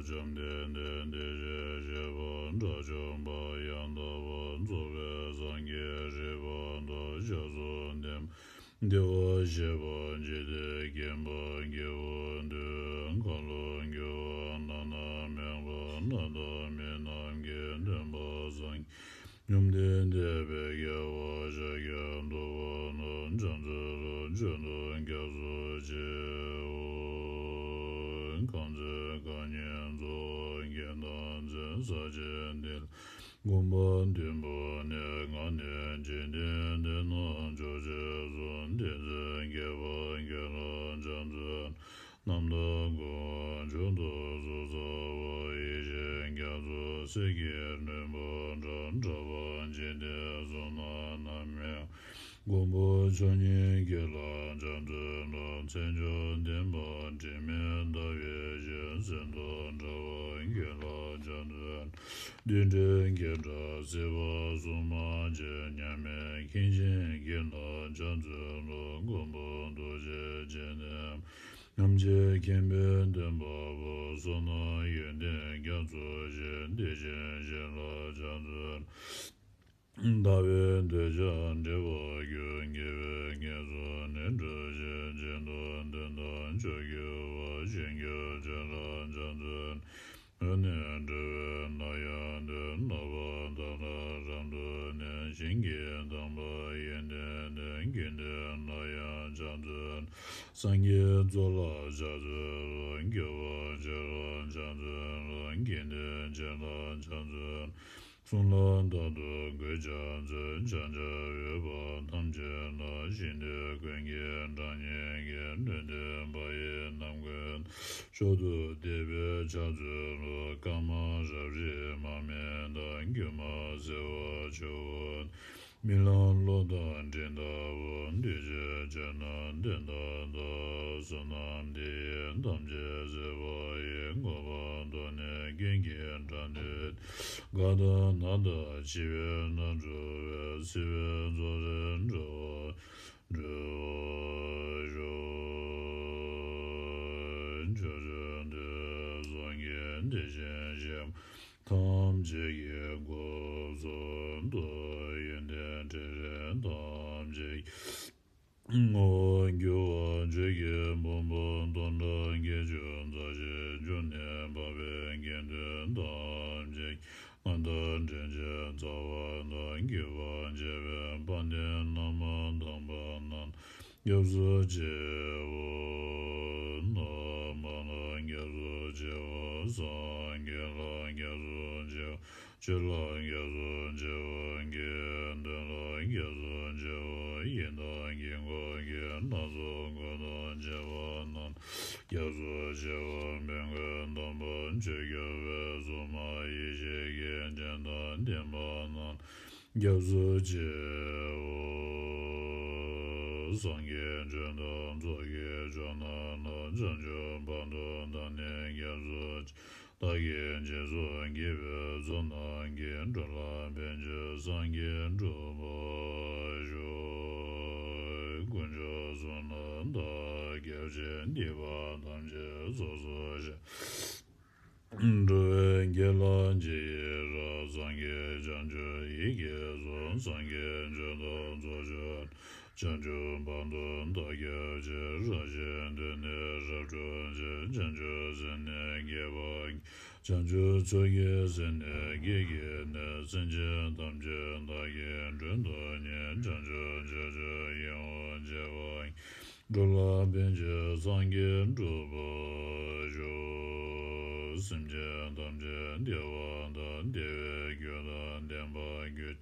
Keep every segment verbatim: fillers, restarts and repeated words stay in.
བཅོམ་ལྡན་འདས་དེ་བཞིན་གཤེགས་པ་དགྲ་བཅོམ་པ་ཡང་དག་པར་རྫོགས་པའི་སངས་རྒྱས་རིག་པ་དང་ཞབས་སུ་ལྡན་པ། བདེ་བར་གཤེགས་པ་འཇིག་རྟེན་མཁྱེན་པ་སྐྱེས་བུ་འདུལ་བའི་ཁ་ལོ་སྒྱུར་བ་བླ་ན་མེད་པ་ལྷ་དང་མི་རྣམས་ཀྱི་སྟོན་པ་སངས་རྒྱས་བཅོམ་ལྡན་འདས་དཔལ་རྒྱལ་བ་ཤཱཀྱ་ཐུབ་པ་རྣམས་ཕྱག་འཚལ་ལོ། མཆོད་དོ་སྐྱབས་སུ་མཆིའོ། གང་ཚེ་རྐང་གཉིས་རྫོགས་པའི་མཐའ་མཚོན་ས་ཆེན་འདི་ལ། དགོངས་པ་མདུན་བསྐྱངས་ནས་ང་ནི་འཇིག་རྟེན་འདི་ན་མཆོག་ཅེས་གསུངས། དེ་ཚེ་མཁས་པ་ཁྱོད་ལ་ཕྱག་འཚལ་ལོ། རྣམ་དག་ཀུན་དབང་མཆོག་ཏུ་གཟུགས་ཟབ་པོ། ཡེ་ཤེས་རྒྱ་མཚོ་གསེར་གྱི་ལྷུན་པོ་འདྲ། ཕྲ་བ་འཇིག་རྟེན་གསུམ་ན་ནམ་ཡང་། མགོན་པོ་མཆོག་བརྙེས་ཁྱེད་ལ་ཕྱག་འཚལ་ལོ། མཚན་མཆོག་ལྡན་པ་དྲི་མེད་ཟླ་བའི་ཞལ། གསེར་མདོག་འདྲ་བ་ཁྱེད་ལ་ཕྱག་འཚལ་ལོ། རྡུལ་བྲལ་སྐད་གྲགས་སྲིད་པ་གསུམ་མ་ཆེན། མཉམ་མེད་མཁན་ཆེན་ཁྱེད་ལ་ཕྱག་འཚལ་ལོ། མགོན་པོ་རྡོ་རྗེ་འཆང་ནས། རྔམ་བརྗིད་མཁྱེན་པའི་སྟོན་པ་པོ། བསོད་ནམས་ཡོན་ཏན་རྒྱ་མཚོ་ཆེ། བདེ་ཆེན་ཞི་ལ་ཕྱག་འཚལ་ལོ། ཟླ་བའི་འདོད་ཆགས་འགྲིབ་པར་འགྱུར། དགེ་བའི་རྒྱ་མཚོ་ནི་འགྲུབ་ཕྱིར། བྱིན་རླབས་ལྡན་དང་མཆོག་གྱུར་པ། བྱིན་གྱིས་བརླབ་ཕྱིར་ཕྱག་འཚལ་ལོ། འོད་ནི་འགྲོ་བའི་ནགས་ཡང་འདུལ། ལྷག་པར་བདག་ལ་རབ་ཏུ་གནས། ཞིང་གི་དམ་པ་ཡོན་ཏན་ལྡན། དགེ་འདུན་ལ་ཡང་ཕྱག་འཚལ་ལོ། སངས་རྒྱས་གཙོ་ལ་ཕྱག་འཚལ་ལོ། སྐྱོབ་པ་ཆེ་ལ་ཕྱག་འཚལ་ལོ། དགེ་འདུན་ཆེ་ལ་ཕྱག་འཚལ་ལོ། གསུང་ལ་རྟག་ཏུ་གུས་ཕྱག་འཚལ། ཕྱག་བྱར་འོས་པ་ཐམས་ཅད་ལ། ཞིང་དུས་ཀུན་གྱི་གྲངས་སྙེད་ཀྱིས། ལུས་རྟེན་པ་ཡི་རྣམ་ཀུན་ཏུ། མཆོག་ཏུ་དད་པས་ཕྱག་འཚལ་ལོ། སྐར་མ་རབ་རིབ་མར་མེ་ལྟར། སྒྱུ་མ་བྱེ་བ་ཆུ་བོ། རྨི་ལམ་གློག་དང་སྤྲིན་ལྟ་བུ། འདུས་བྱས་ཆོས་རྣམས་དེ་ལྟར་གདའ། བསོད་ནམས་འདི་ཡིས་ཐམས་ཅད་གཟིགས་པ་ཡི། གོ་འཕང་མཐོང་ནས་ཀུན་གྱི་བཀྲ་ཤིས་ཤོག། རྒ་དང་ན་དང་འཆི་བས་མནར་འཁྲུལ་བའི། སྲིད་པའི་མཚོ་ལས་འགྲོ་བ་སྒྲོལ་བར་ཤོག། ཕྱོགས་བཅུ་དུས་གསུམ་གྱི་དེ་བཞིན་གཤེགས་པ་ཐམས་ཅད་ཀྱི་སྐུ་གསུང་ཐུགས་ཡོན་ཏན་ཕྲིན་ལས་ཐམས་ཅད་ཀྱི་ངོ་བོ་གྱུར་པ། ཆོས་ཀྱི་ཕུང་པོ་སྟོང་ཕྲག་བརྒྱད་ཅུ་རྩ་བཞི་བཅུ་གཉིས་འཕགས་པའི་དགེ་འདུན་ཐམས་ཅད་ཀྱི་མངའ་བདག་དྲིན་ཅན་རྩ་བ་དང་བརྒྱུད་པར་བཅས་པའི་དཔལ་ལྡན་བླ་མ་དམ་པ་རྣམས་སྐྱབས་སུ་མཆིའོ། ན་མ་ལ་སྐྱབས་སུ་མཆིའོ། སངས་རྒྱས་ལ་སྐྱབས་སུ་མཆིའོ། ཆོས་ལ་སྐྱབས་སུ་མཆིའོ། དགེ་འདུན་ལ་སྐྱབས་སུ་མཆིའོ། ཡི་དམ་དཀྱིལ་འཁོར་གྱི་ལྷ་ཚོགས་འཁོར་དང་བཅས་པ་རྣམས་སྐྱབས་སུ་མཆིའོ། མི་མངོན་དམ་པ་ཆོས་སྐྱོང་བའི་སྲུང་མ་ཡེ་ཤེས་ཀྱི་སྤྱན་དང་ལྡན་པ་རྣམས་སྐྱབས་སུ་མཆིའོ། སངས་རྒྱས་ཆོས་དང་ཚོགས་ཀྱི་མཆོག་རྣམས་ལ། བྱང་ཆུབ་བར་དུ་བདག་ནི་སྐྱབས་སུ་མཆི། བདག་གིས་སྦྱིན་སོགས་བགྱིས་པའི་ཚོགས་རྣམས་ཀྱིས། འགྲོ་ལ་ཕན་ཕྱིར་སངས་རྒྱས་འགྲུབ་པར་ཤོག། དཀོན་མཆོག་གསུམ་ལ་བདག་སྐྱབས་མཆི། སྡིག་པ་ཐམས་ཅད་ཚོགས་སུ་བཤགས། འགྲོ་བའི་དགེ་ལ་ཇི་ཡི་རང་། སངས་རྒྱས་བྱང་ཆུབ་ཡིད་ཀྱིས་བཟུང་། སངས་རྒྱས་ཆོས་དང་ཚོགས་མཆོག་བྱང་ཆུབ་བར་དུ་བདག་སྐྱབས་མཆི། རང་གཞན་དོན་ནི་རབ་བསྒྲུབ་ཕྱིར། བྱང་ཆུབ་སེམས་ནི་བསྐྱེད་པར་བགྱི། བྱང་ཆུབ་ཚོགས་ཀྱི་སེམས་ནི་བསྐྱེད་བགྱིས་ནས། སེམས་ཅན་ཐམས་ཅད་བདག་གིས་མགྲོན་དུ་བསྙེན། བྱང་ཆུབ་ཕྱོགས་བཅུ་ཡང་དག་བྱེ་བ་འགྲོ་ལ་ཕན་ཕྱིར་སངས་རྒྱས་འགྲུབ་པར་ཤོག། སེམས་ཅན་ཐམས་ཅད་བདེ་བ་དང་བདེ་བའི་རྒྱུ་དང་ལྡན་པར་གྱུར།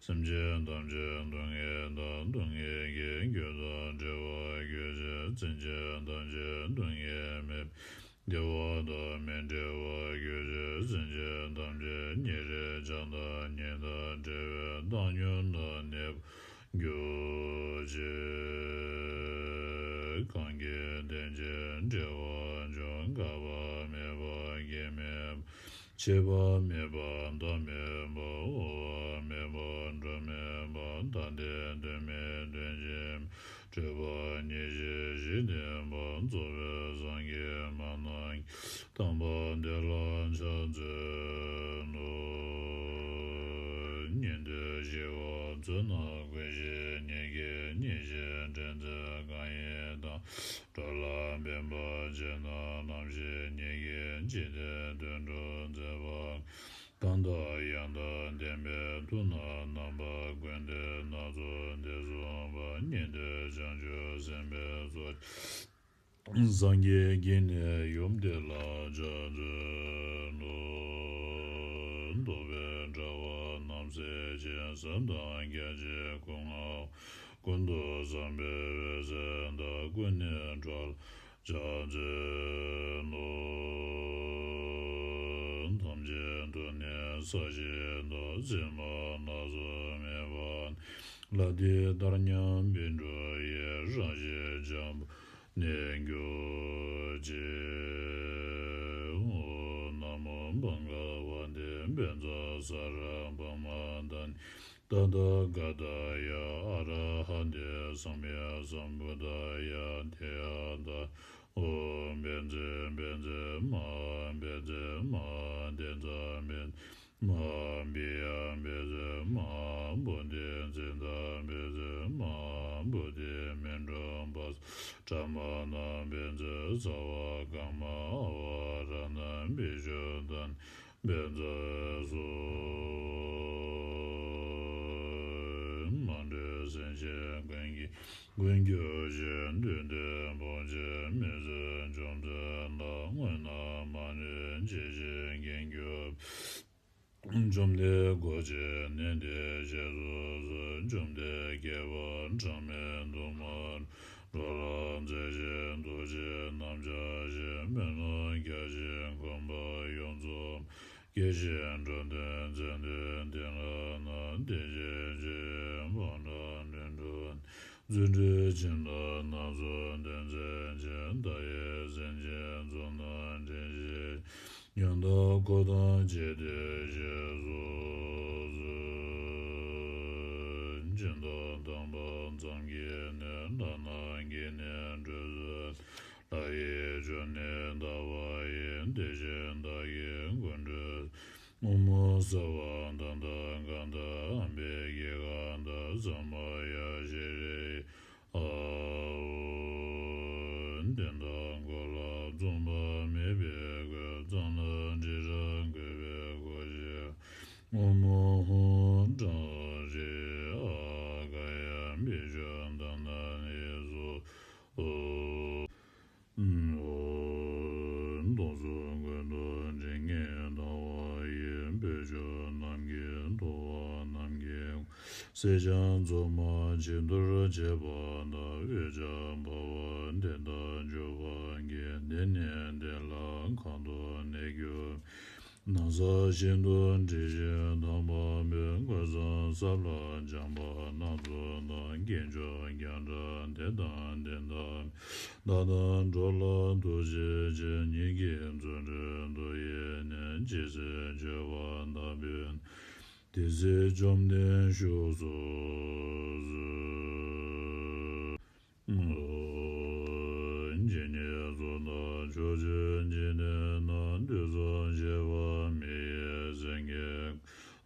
སེམས་ཅན་ཐམས་ཅད་སྡུག་བསྔལ་དང་སྡུག་བསྔལ་གྱི་རྒྱུ་དང་བྲལ་བར་གྱུར་ཅིག། སེམས་ཅན་ཐམས་ཅད་སྡུག་བསྔལ་མེད་པའི་བདེ་བ་དང་མི་འབྲལ་བར་གྱུར་ཅིག། སེམས་ཅན་ཐམས་ཅད་ཉེ་རིང་བྱང་དང་ཉེ་དང་བྲལ་བའི་བཏང་སྙོམས་དང་གནས་པར་གྱུར་ཅིག། གང་གིས་དེ་ཕྱིར་འབྲེལ་བར་འབྱུང་། འགག་པ་མེད་པ་སྐྱེ་མེད་པ། འཆི་བ་མེད་པ་མཐའ་མེད་པ། དབང་པོ་མེད་པ་འགྲོ་མེད་པ། ཐ་དད་དོན་མེད་དོན་གཅིག་མེད། སྤྲོས་པ་ཉེར་ཞི་ཞི་བདེ་བ། རྫོགས་པའི་སངས་རྒྱས་མ་ནམ་མཁའི། དམ་པ་དེ་ལ་ ཉན་ཐོས་ཞི་བ་མཛོད་རྣམས་ཀུན་ཤེས་ཉིད་ཀྱིས་མཉེས་ཤིང་དྲན་མཛད་གང་ཡིན་དང་། འགྲོ་ལ་ཕན་པར་བྱེད་རྣམས་རྣམ་ཤེས་ཉིད་ཀྱིས་འཇིག་རྟེན་དོན་སྒྲུབ་མཛད་པ། གང་དག་ཡང་དག་བདེན་པའི་མཐུ་རྣམས་རྣམ་པ་ཀུན་ལྡན་སྣ་ཚོགས་འདི་གསུངས་པ། ཉན་ཐོས་བྱང་ཆུབ་སེམས་དཔའི་ཚོགས། སངས་རྒྱས་ཀྱི་ནི་ཡུམ་དེ་ལ་ཕྱག་འཚལ་ལོ། རྟོག་པའི་དྲ་བ་རྣམ་སེལ་ཞིང་། ཟབ་དང་རྒྱ་ཆེའི་སྐུ་མངའ་ཀུན་ཏུ་བཟང་པོའི་འོད་ཟེར་དག་ཀུན་ནས་འཕྲོ་ལ་ཕྱག་འཚལ་ལོ། ཐམས་ཅད་དུ་ནི་ས་གཞི་དང་། བཙན་པོ་སྣ་ཚོགས་མེད་པ་ནས། ལྷ་དེ་ལྟར་མཉམ་པའི་འགྲོ་ཡི་རང་བཞིན་འཇམ་པོ་ནས་གྱུར་ཅིག། ཨོཾ་ན་མོ་བྷ་ག་བ་ཏེ། བཛྲ་ས་ར་བྷ་མ་དྷ་ནི་ཏ་ཐཱ་ག་ཏཱ་ཡ། ཨ་ར་ཧ་ཏེ་སམ་ཡ་སམ་བུདྡྷཱ་ཡ། ཏདྱ་ཐཱ། ཨོཾ་བཛྲ་བཛྲ་མ་ཧཱ། བཛྲ་མ་ཧཱ་ཏདྱ། བཛྲ་མ་ཧཱ་བི་ཡ། བཛྲ་མ་ཧཱ་བོ་དྷི་ཙིཏྟ། བཛྲ་མ་ཧཱ་བོ་དྷི་མཎྜལ་པ་ཙྪ་མ་ཎ། བཛྲ་ས་བ་ཀརྨ་ཨ་བ་ར་ཎ་བི་ཤུདྡྷ་ཎ། བཛྲ་སོ། མ་འདྲེས་སེམས་ཅན་ཀུན་གྱི་ཀུན་གྱུར་ཅིང་། དུས་མཐའི་བུམ་པའི་མི་བཟད་འཇོམས་མཛད་ལྷ། དངོས་རྣམས་མ་ལུས་འཇིགས་ཤིང་འགེངས་གྱུར་པའི། བཅོམ་ལྡན་འཁོར་བཅས་ནི་འདིར་གཤེགས་སུ་གསོལ། བཅོམ་ལྡན་བསྐལ་པ་གྲངས་མེད་དུ་མ་ལུས། འགྲོ་ལ་མཛེས་ཤིང་རྡོ་རྗེ་རྣམས་འཆར་ཞིང་། སྨོན་ལམ་རྒྱ་ཆེན་མགོན་པོ་ཡོངས་རྫོགས། སྐྱེ་ཞིང་འགྲོ་དོན་མཛད་དེ་བདེ་བླག་ན། བདེ་གཤེགས་ཆོས་དབྱིངས་སྤངས་རབ་ལྷུན་གྲུབ་ནས། རྫུ་འཕྲུལ་ཁྱིམ་བདག་སྣ་ཚོགས་སྟོན་མཛད་ཅིང་། མཐའ་ཡས་སེམས་ཅན་ཚོགས་རྣམས་འདྲེན་བྱེད། ཡང་དག་འཁོར་དང་བཅས་ཏེ་གཤེགས་སུ་གསོལ། སྦྱིན་བདག་དམ་པ་མཚམས་བརྒྱད་ནས། ལྷ་རྣམས་ཀྱིས་ནི་བགྲོད་ཚུལ། ལྷ་ཡི་མཆོད་གནས་དག་པ་ཡི། དེ་བཞིན་བདག་གིས་མགོན་སྤྲུལ་ཏེ། དབུ་མ་ས་བ་ད་ལྟ་ག་ཏ་ཨམ་བི་ཀའི་ག་ད་ས་མ་ཡ་ཤྲཱི་ཡ། ཨཱཿཧཱུྃ། དེ་དག་འཁོར་ལ་བཙོངས་པ་མེད་པའི་སྒོས། གཙང་ལ་དྲི་ཞིམ་བཀོད་པའི་གོ་འཕང་། ཨོཾ་ཧཱུྃ་ཧྲཱིཿ་ཨཱཿཧཱུྃ་ག་ཡ་བི་ཤྭ་དྷཱ་ན་ནི་སྭཱ་ཧཱ། ཨོཾ་སྟོང་གསུམ་ཀུན་ཏུ་སྤྲིན་གྱི་ཟླ་བ་ཡི། བོད་ཕྱོགས་རྣམས་ཀྱི་ཐུབ་པ་རྣམས་ཀྱི་ངོ་བོ། སེར་སྦྱངས་མཚོ་མ་བྱི་དོར་བྱེད་པ་དང་། འོད་ཆགས་འབར་བ་དེ་དག་འཇུག་པ་ཉིད། དེ་ནི་བདེ་བླག་གང་དུ་གནས་གྱུར་པའི། ན་བཟའ་ཤིན་ཏུ་དྲི་ཞིམ་དང་བ་སྤུའི། གོས་བཟང་སྲབ་ལ་སྦྱངས་པ་སྣ་ཚོགས་དང་། སྐྱེས་མཆོག་རྒྱང་གྲགས་དེ་དང་ལྡན་ལྟ་བུའི། ལྷ་དང་འགྲོ་ལ་ཐུགས་རྗེ་ཅན། ཉིད་ཀྱི་རྫུ་འཕྲུལ་མཐུ་ཡིས་ནི། ཇི་སྲིད་མཆོད་པ་དག་པའི་ཚེ། དེ་སྲིད་བཅོམ་ལྡན་བཞུགས་སུ་གསོལ། ཇི་སྙེད་ཚོགས་བདག་ཕྱོགས་བཅུའི་འཇིག་རྟེན་ན། དུས་གསུམ་གཤེགས་པ་མི་ཡི་སེང་གེ།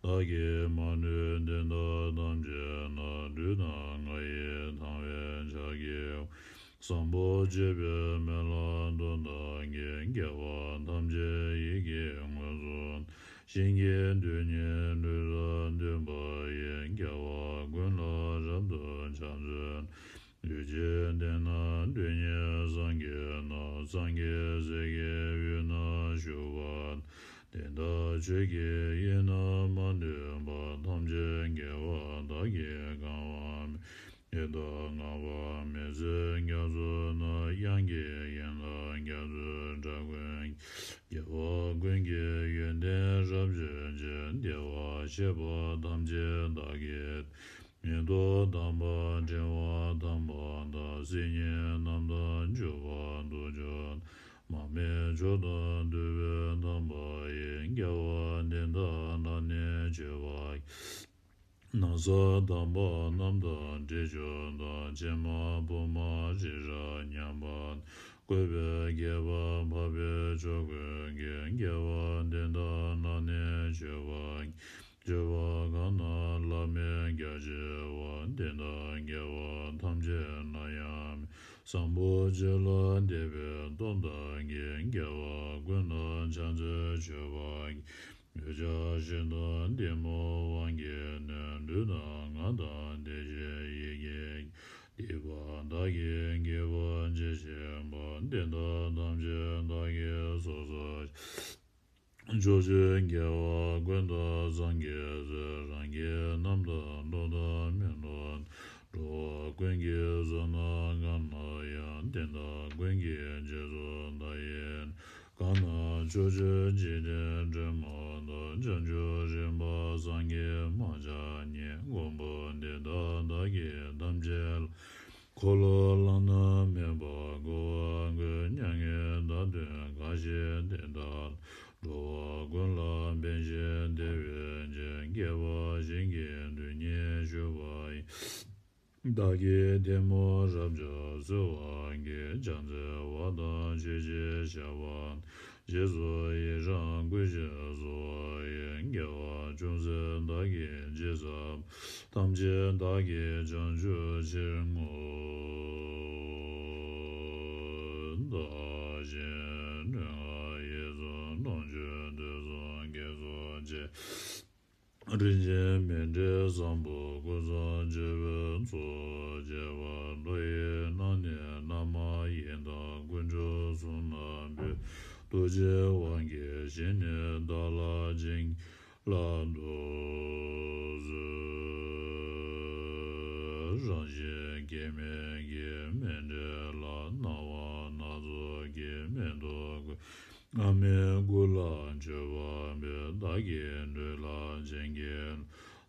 བདག་གིས་མ་ལུས་བསྟན་པ་ཐམས་ཅད་ལ། ལུས་དང་ངག་ཡིད་དང་བས་ཕྱག་བགྱི། བཟང་པོ་སྤྱོད་པའི་སྨོན་ལམ་མཐུ་དང་བསྐྱེད། དགེ་བ་ཐམས་ཅད་ཡིད་ཀྱིས་མངོན་སུམ་བསྟེན། ཞིང་གི་རྡུལ་སྙེད་ལུས་ལ་ཐིམ་པ་ཡི། དགེ་བ་ཀུན་ལ་རབ་ཏུ་ཕྱག་འཚལ་ལོ། ལུས་ཀྱི་གཏིང་ན་རྡུལ་སྙེད་སངས་རྒྱས་རྣམས། སངས་རྒྱས་སྲས་ཀྱི་དབུས་ན་བཞུགས་པ། དེ་དག་ཆོས་ཀྱི་དབྱིངས་རྣམས་མ་ལུས་པ། ཐམས་ཅད་དགེ་བ་དག་གིས་གང་བར་མོས། ཡི་དྭགས་ལྔ་པ་མི་བཟད་རྒྱ་མཚོ་རྣམས། དབྱངས་ཀྱི་ཡན་ལག་རྒྱ་མཚོའི་སྒྲ་ཀུན་གྱིས། དགེ་བ་ཀུན་གྱི་ཡོན་ཏན་རབ་བརྗོད་ཅིང་། བདེ་བར་གཤེགས་པ་ཐམས་ཅད་བདག་གིས། མེ་ཏོག་དམ་པ་ཕྲེང་བ་དམ་པ་དང་། སིལ་སྙན་རྣམས་དང་བྱུག་པ་དུག་མཆོག་དང་། མར་མེ་མཆོག་དང་བདུག་སྤོས་དམ་པ་ཡིས། དགེ་བ་འདི་དག་བདག་ནི་མཆོད་པར། ན་བཟའ་དམ་པ་རྣམས་དང་དྲི་མཆོག་དང་། ཕྱེ་མ་ཕུར་མ་དྲི་ཞིམ་མཉམ་པ་དང་། བཀོད་པའི་དགེ་བ་འཕགས་པའི་མཆོག་ཀུན་གྱི། དགེ་བ་འདི་དག་བདག་ནི་མཆོད་པར། སྤྱོད་པ་གང་རྣམས་བླ་མེད་རྒྱ་ཆེ་བ། དེ་དག་དགེ་བ་ཐམས་ཅད་ན་ཡང་མེད། བཟང་པོ་སྤྱོད་ལ་དད་པའི་སྟོབས་དང་བགྱི། དགེ་བ་ཀུན་ལ་ཕྱག་འཚལ་མཆོད་པ་བགྱི། འདོད་ཆགས་ཞེ་སྡང་གཏི་མུག་དབང་གིས་གནོད། ལུས་དང་ངག་དང་བདེ་གཤེགས་ཡིད་ཀྱི་སྡིག་པ་བདག་གིས་བགྱིས་པ་ཇི་བཞིན་པ། དེ་དག་ཐམས་ཅད་བདག་གིས་སོ་སོར་བཤགས། ཕྱོགས་བཅུའི་རྒྱལ་བ་ཀུན་ཏུ་སངས་རྒྱས་སོ། རང་གི་རྣམ་ཐར་སློབ་དང་མི་སློབ་དང་། འགྲོ་བ་ཀུན་གྱི་བསོད་ནམས་གང་ན་ཡང་། དེ་དག་ཀུན་གྱི་རྗེས་སུ་བདག་ཡི་ནི། གང་རྣམས་ཕྱོགས་བཅུའི་འཇིག་རྟེན་དྲི་མ་དང་། བྱང་ཆུབ་རིམ་པ་སངས་རྒྱས་མ་ཆགས་ཉིད། དགོངས་པ་འདི་ལྟར་བདག་གིས་ཐམས་ཅད་ལ། འཁོར་ལོ་བླ་ན་མེད་པ་བསྐོར་བར་བསྐུལ། མྱ་ངན་འདའ་སྟོན་གང་བཞེད་དེ་དག་ལ། འགྲོ་བ་ཀུན་ལ་ཕན་ཕྱིར་བདེ་བའི་ཕྱིར། དགེ་བ་གཞན་གྱིས་དོན་གཉིས་ཞུས་པ་ཡི། བདག་གིས་གཏི་མུག་རབ་ཀྱང་སོལ་བར་བགྱི། ཕྱག་འཚལ་བ་དང་མཆོད་ཅིང་བཤགས་པ། རྗེས་སུ་ཡི་རང་བསྐུལ་ཞིང་གསོལ་བ་ཡི། དགེ་བ་ཅུང་ཟད་བདག་གིས་ཅི་བསགས་པ། ཐམས་ཅད་བདག་གིས་བྱང་ཆུབ་ཕྱིར་བསྔོ། བདག་གཞན་དྲི་ང་ཡིད་གསུམ་ལོངས་སྤྱོད་དུས་གསུམ་དགེ་སོགས་ཆེ། རིན་ཆེན་མཎྜལ་བཟང་པོ་ཀུན་བཟང་མཆོད་པའི་ཚོགས། བཅས་པ་བློ་ཡི་ནང་ནས་བླ་མ་ཡི་དམ་དཀོན་མཆོག་གསུམ་ལ་འབུལ། རྡོ་རྗེའི་དབང་གིས་བཞེས་ནས་བདག་ལ་བྱིན་གྱིས་བརླབ་ཏུ་གསོལ། རང་བཞིན་སྐྱེ་མེད་ཀྱི་མཎྜལ་ལ། སྣང་བ་སྣ་ཚོགས་ཀྱི་མེ་ཏོག་བཀོད། སྔ་མའི་སྐུ་ལ་མཆོད་པ་འབུལ། བདག་གི་ལུས་ལ་བྱིན་གྱིས་རློབས།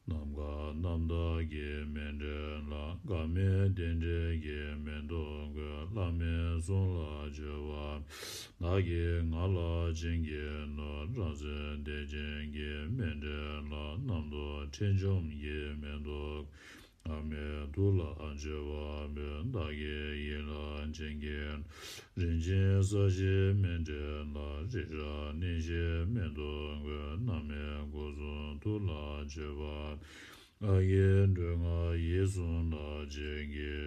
ནམ་མཁའ་རྣམ་དག་གི་མཎྜལ་ལ། འགག་མེད་རྟེན་འབྲེལ་གྱི་མེ་ཏོག་བཀོད། བླ་མའི་གསུང་ལ་མཆོད་པ་འབུལ། བདག་གི་ངག་ལ་བྱིན་གྱིས་རློབས། རང་སེམས་བདེ་ཆེན་གྱི་མཎྜལ་ལ། རྣམ་རྟོག་ཁྲེལ་འཇོམས་ཀྱི་མེ་ཏོག་བཀོད། སྔ་མའི་ཐུགས་ལ་མཆོད་པ་འབུལ། བདག་གི་ཡིད་ལ་བྱིན་གྱིས་རློབས། རིན་ཆེན་ས་གཞིའི་མཎྜལ་ལ། རེག་བྱ་གླིང་བཞིའི་མེ་ཏོག་བཀོད། སྣང་མེད་སྐུ་གསུང་ཐུགས་ལ་མཆོད་པ་འབུལ། ཨ་ཡི་སྒྲོལ་མ་ཡིད་གསུམ་ལ་བྱིན་གྱིས་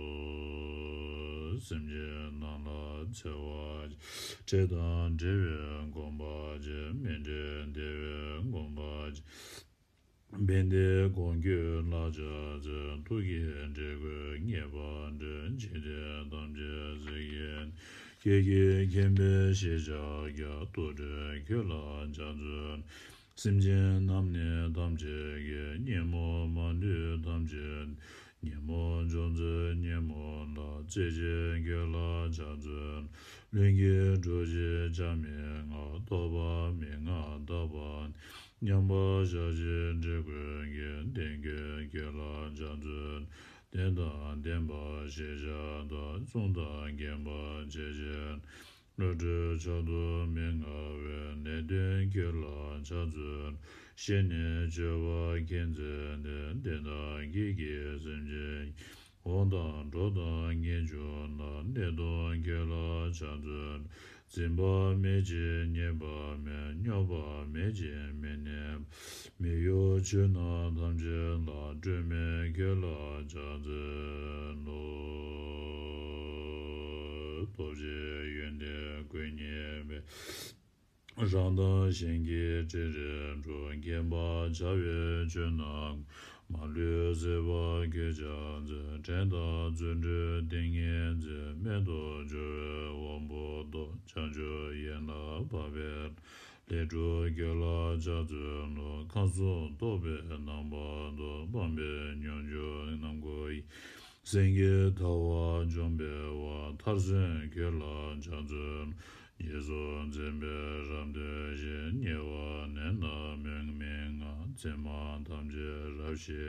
རློབས། སེམས་ཅན་རྣམས་ལ་འཚེ་བ་ཆེ། འདྲེ་དང་འབྲེལ་བའི་སྒོམ་པ་བྱེད། མི་འབྲལ་བདེ་བའི་སྒོམ་པ་བྱེད། ཕན་བདེའི་གོ་འགྱུར་ལ་ཕྱག་འཚལ། ཐུགས་ཀྱི་དྲེགས་པས་ཉེས་པ་སྒྲོལ། འཇིག་རྟེན་ཐམས་ཅད་གཟིགས་པའི་ཕྱིར། ཁྱེད་ཀྱིས་མཁྱེན་པའི་ཞེས་བྱ་བརྒྱ། དུར་ཁྲོད་ཁྱོད་ལ་ཕྱག་འཚལ་ལོ། སེམས་ཅན་རྣམས་ནི་ཐམས་ཅད་ཀྱི། ཉོན་མོངས་མ་ལུས་ཐམས་ཅད། ཉོན་མོངས་ཕྱོགས་བཅུའི་ཉོན་མོངས་ལ། རྩེ་གཅིག་ཁྱོད་ལ་ཕྱག་འཚལ་ལོ། ལྷུན་གྱིས་གྲུབ་ཅིང་ཆ་མེད་ངང་། རྟོག་པ་མེད་ངང་དག་པ་ནི། མཉམ་པར་བཞག་ཅིང་དྲི་ཀུན་གྱི། ལྡན་ཁྱོད་ཁྱོད་ལ་ཕྱག་འཚལ་ལོ། དོན་དང་ལྡན་པ་ཞེས་བྱ་དང་། གསུང་དང་མཁྱེན་པ་ཞེས་བྱ། བློ་གྲོས་མཆོག་ཏུ་མི་མངའ་བའི། ལས་དོན་ཁྱོད་ལ་ཕྱག་འཚལ་ལོ། ཤེས་ནས་སྤྱོད་པ་མཁྱེན་མཛད་དེ། དེ་དག་གིས་ཀྱང་སེམས་ཅན་ཡོངས། འོང་དང་འགྲོ་དང་ངེས་འབྱུང་རྣམས། གནས་སྟོང་ཁྱོད་ལ་ཕྱག་འཚལ་ལོ། འཛིན་པ་མེད་ཅིང་གཉེར་པ་མེད། སྙོམས་པ་མེད་ཅིང་མི་གནས་པ། མི་གཡོ་ཆོས་རྣམས་ཐམས་ཅད་ལ། སྤྲོས་མེད་ཁྱོད་ལ་ཕྱག་འཚལ་ལོ། སྟོབས་ཆེན་ཡོན་ཏན་སྐུ་བརྙེས་པའི། རང་དང་གཞན་གྱི་འདྲེ་རེག་འགྲོ། མཁྱེན་པར་བྱ་བའི་ཆོས་རྣམས། མ་ལུས་སྲིད་པར་ཁྱོད་ཕྱག་འཚལ། བྲན་དང་བརྩོན་འགྲུས་ཏིང་ངེ་འཛིན། མེ་ཏོག་འབྱུང་བའི་དབང་པོ་སྟོབས། བྱང་ཆུབ་ཡན་ལག་འཕགས་པའི། ལས་དྲུག་ཁྱོད་ལ་ཕྱག་འཚལ་ལོ། ཁམས་གསུམ་རྟོག་པའི་རྣམ་པ་སྟོབས། སྤངས་པའི་སྙོམས་འཇུག་རྣམ་ཀུན་ཡིད། སེང་གེའི་ཐལ་བ་འཇོམས་པའི་དབང་། མཐར་སོན་ཁྱོད་ལ་ཕྱག་འཚལ་ལོ། ཉེས་སུ་འཛིན་པའི་རབ་འདོད་ཞི། ཉེ་བར་གནས་རྣམས་མུན་མི་མངའ། མཚན་མ་ཐམས་ཅད་རབ་ཞི་